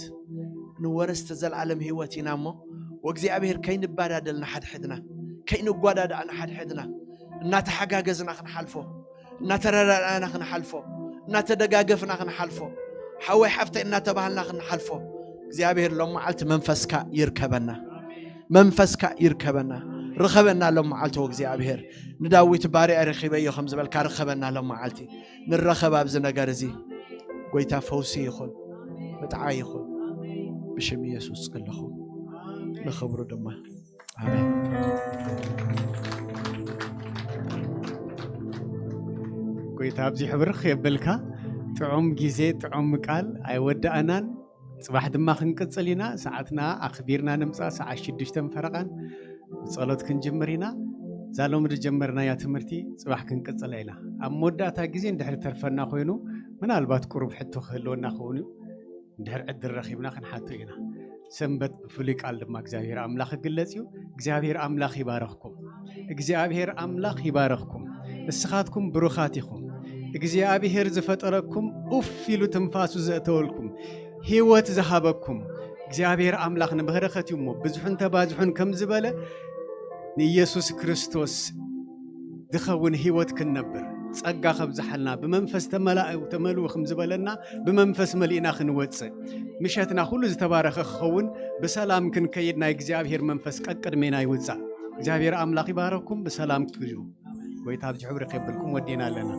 ንወረስቲ ዘልኣለም ህይወት ኢና እሞ፣ ወእግዚኣብሔር ከይንባዳደል ንሓድሕድና፣ ከይንጓዳዳእ ንሓድሕድና፣ እናተሓጋገዝና ክንሓልፎ፣ እናተረዳዳእና ክንሓልፎ፣ እናተደጋገፍና ክንሓልፎ፣ ሓወይ ሓፍተይ እናተባህልና ክንሓልፎ፣ እግዚኣብሔር ሎም መዓልቲ መንፈስካ ይርከበና። መንፈስካ ይርከበና። ርከበና ሎም መዓልቲ ወእግዚኣብሔር። ንዳዊት ባርያ ረኺበዮ ከም ዝበልካ ርከበና ሎም መዓልቲ። ንረኸብ ኣብዚ ነገር እዚ። ጎይታ ፈውሲ ይኹን። ምጥዓይ ይኹን። ብሽም ኢየሱስ ጸለኹ። ንኽብሩ ድማ። ኣሜን። ጎይታ ኣብዚሑ ብርኽ የብልካ። ጥዑም ግዜ፣ ጥዑም ቃል ኣይወዳእናን። ጽባሕ ድማ ክንቅጽል ኢና። ሰዓትና ኣኽቢርና ንምጻእ፣ ሰዓት ሽዱሽተ ፈረቓን ብጸሎት ክንጅምር ኢና። እዛ ሎሚ ዝጀመርናያ ትምህርቲ ጽባሕ ክንቅጽላ ኢና። ኣብ መወዳእታ ግዜ እንድሕር ተርፈና ኮይኑ፣ ምናልባት ቁሩብ ሕቶ ክህልወና ክኸውን እዩ። እንድሕር ዕድል ረኺብና ክንሓቶ ኢና። ሰንበት ብፍሉይ ቃል ድማ እግዚኣብሔር ኣምላኽ ክግለጽ እዩ። እግዚኣብሔር ኣምላኽ ይባረኽኩም። እግዚኣብሔር ኣምላኽ ይባረኽኩም። ንስኻትኩም ብሩኻት ኢኹም። እግዚኣብሔር ዝፈጠረኩም፣ ኡፍ ኢሉ ትንፋሱ ዘእተወልኩም፣ ህይወት ዝሃበኩም እግዚኣብሔር ኣምላኽ ንበረኸት እዩ እሞ፣ ብዝሑን ተባዝሑን ከም ዝበለ፣ ንኢየሱስ ክርስቶስ ዝኸውን ህይወት ክንነብር ጸጋ ከብዝሓልና፣ ብመንፈስ ተመላእ-፣ ተመልኡ ከም ዝበለና፣ ብመንፈስ መሊእና ክንወጽእ፣ ምሸትና ኩሉ ዝተባረኸ ክኸውን፣ ብሰላም ክንከይድ ናይ እግዚኣብሔር መንፈስ ቀቅድሜና ይውጻእ። እግዚኣብሔር ኣምላኽ ይባረኩም። ብሰላም ክዩ። ጎይታ ኣብዚ ሕብሪ ከብልኩም ወዲና ኣለና።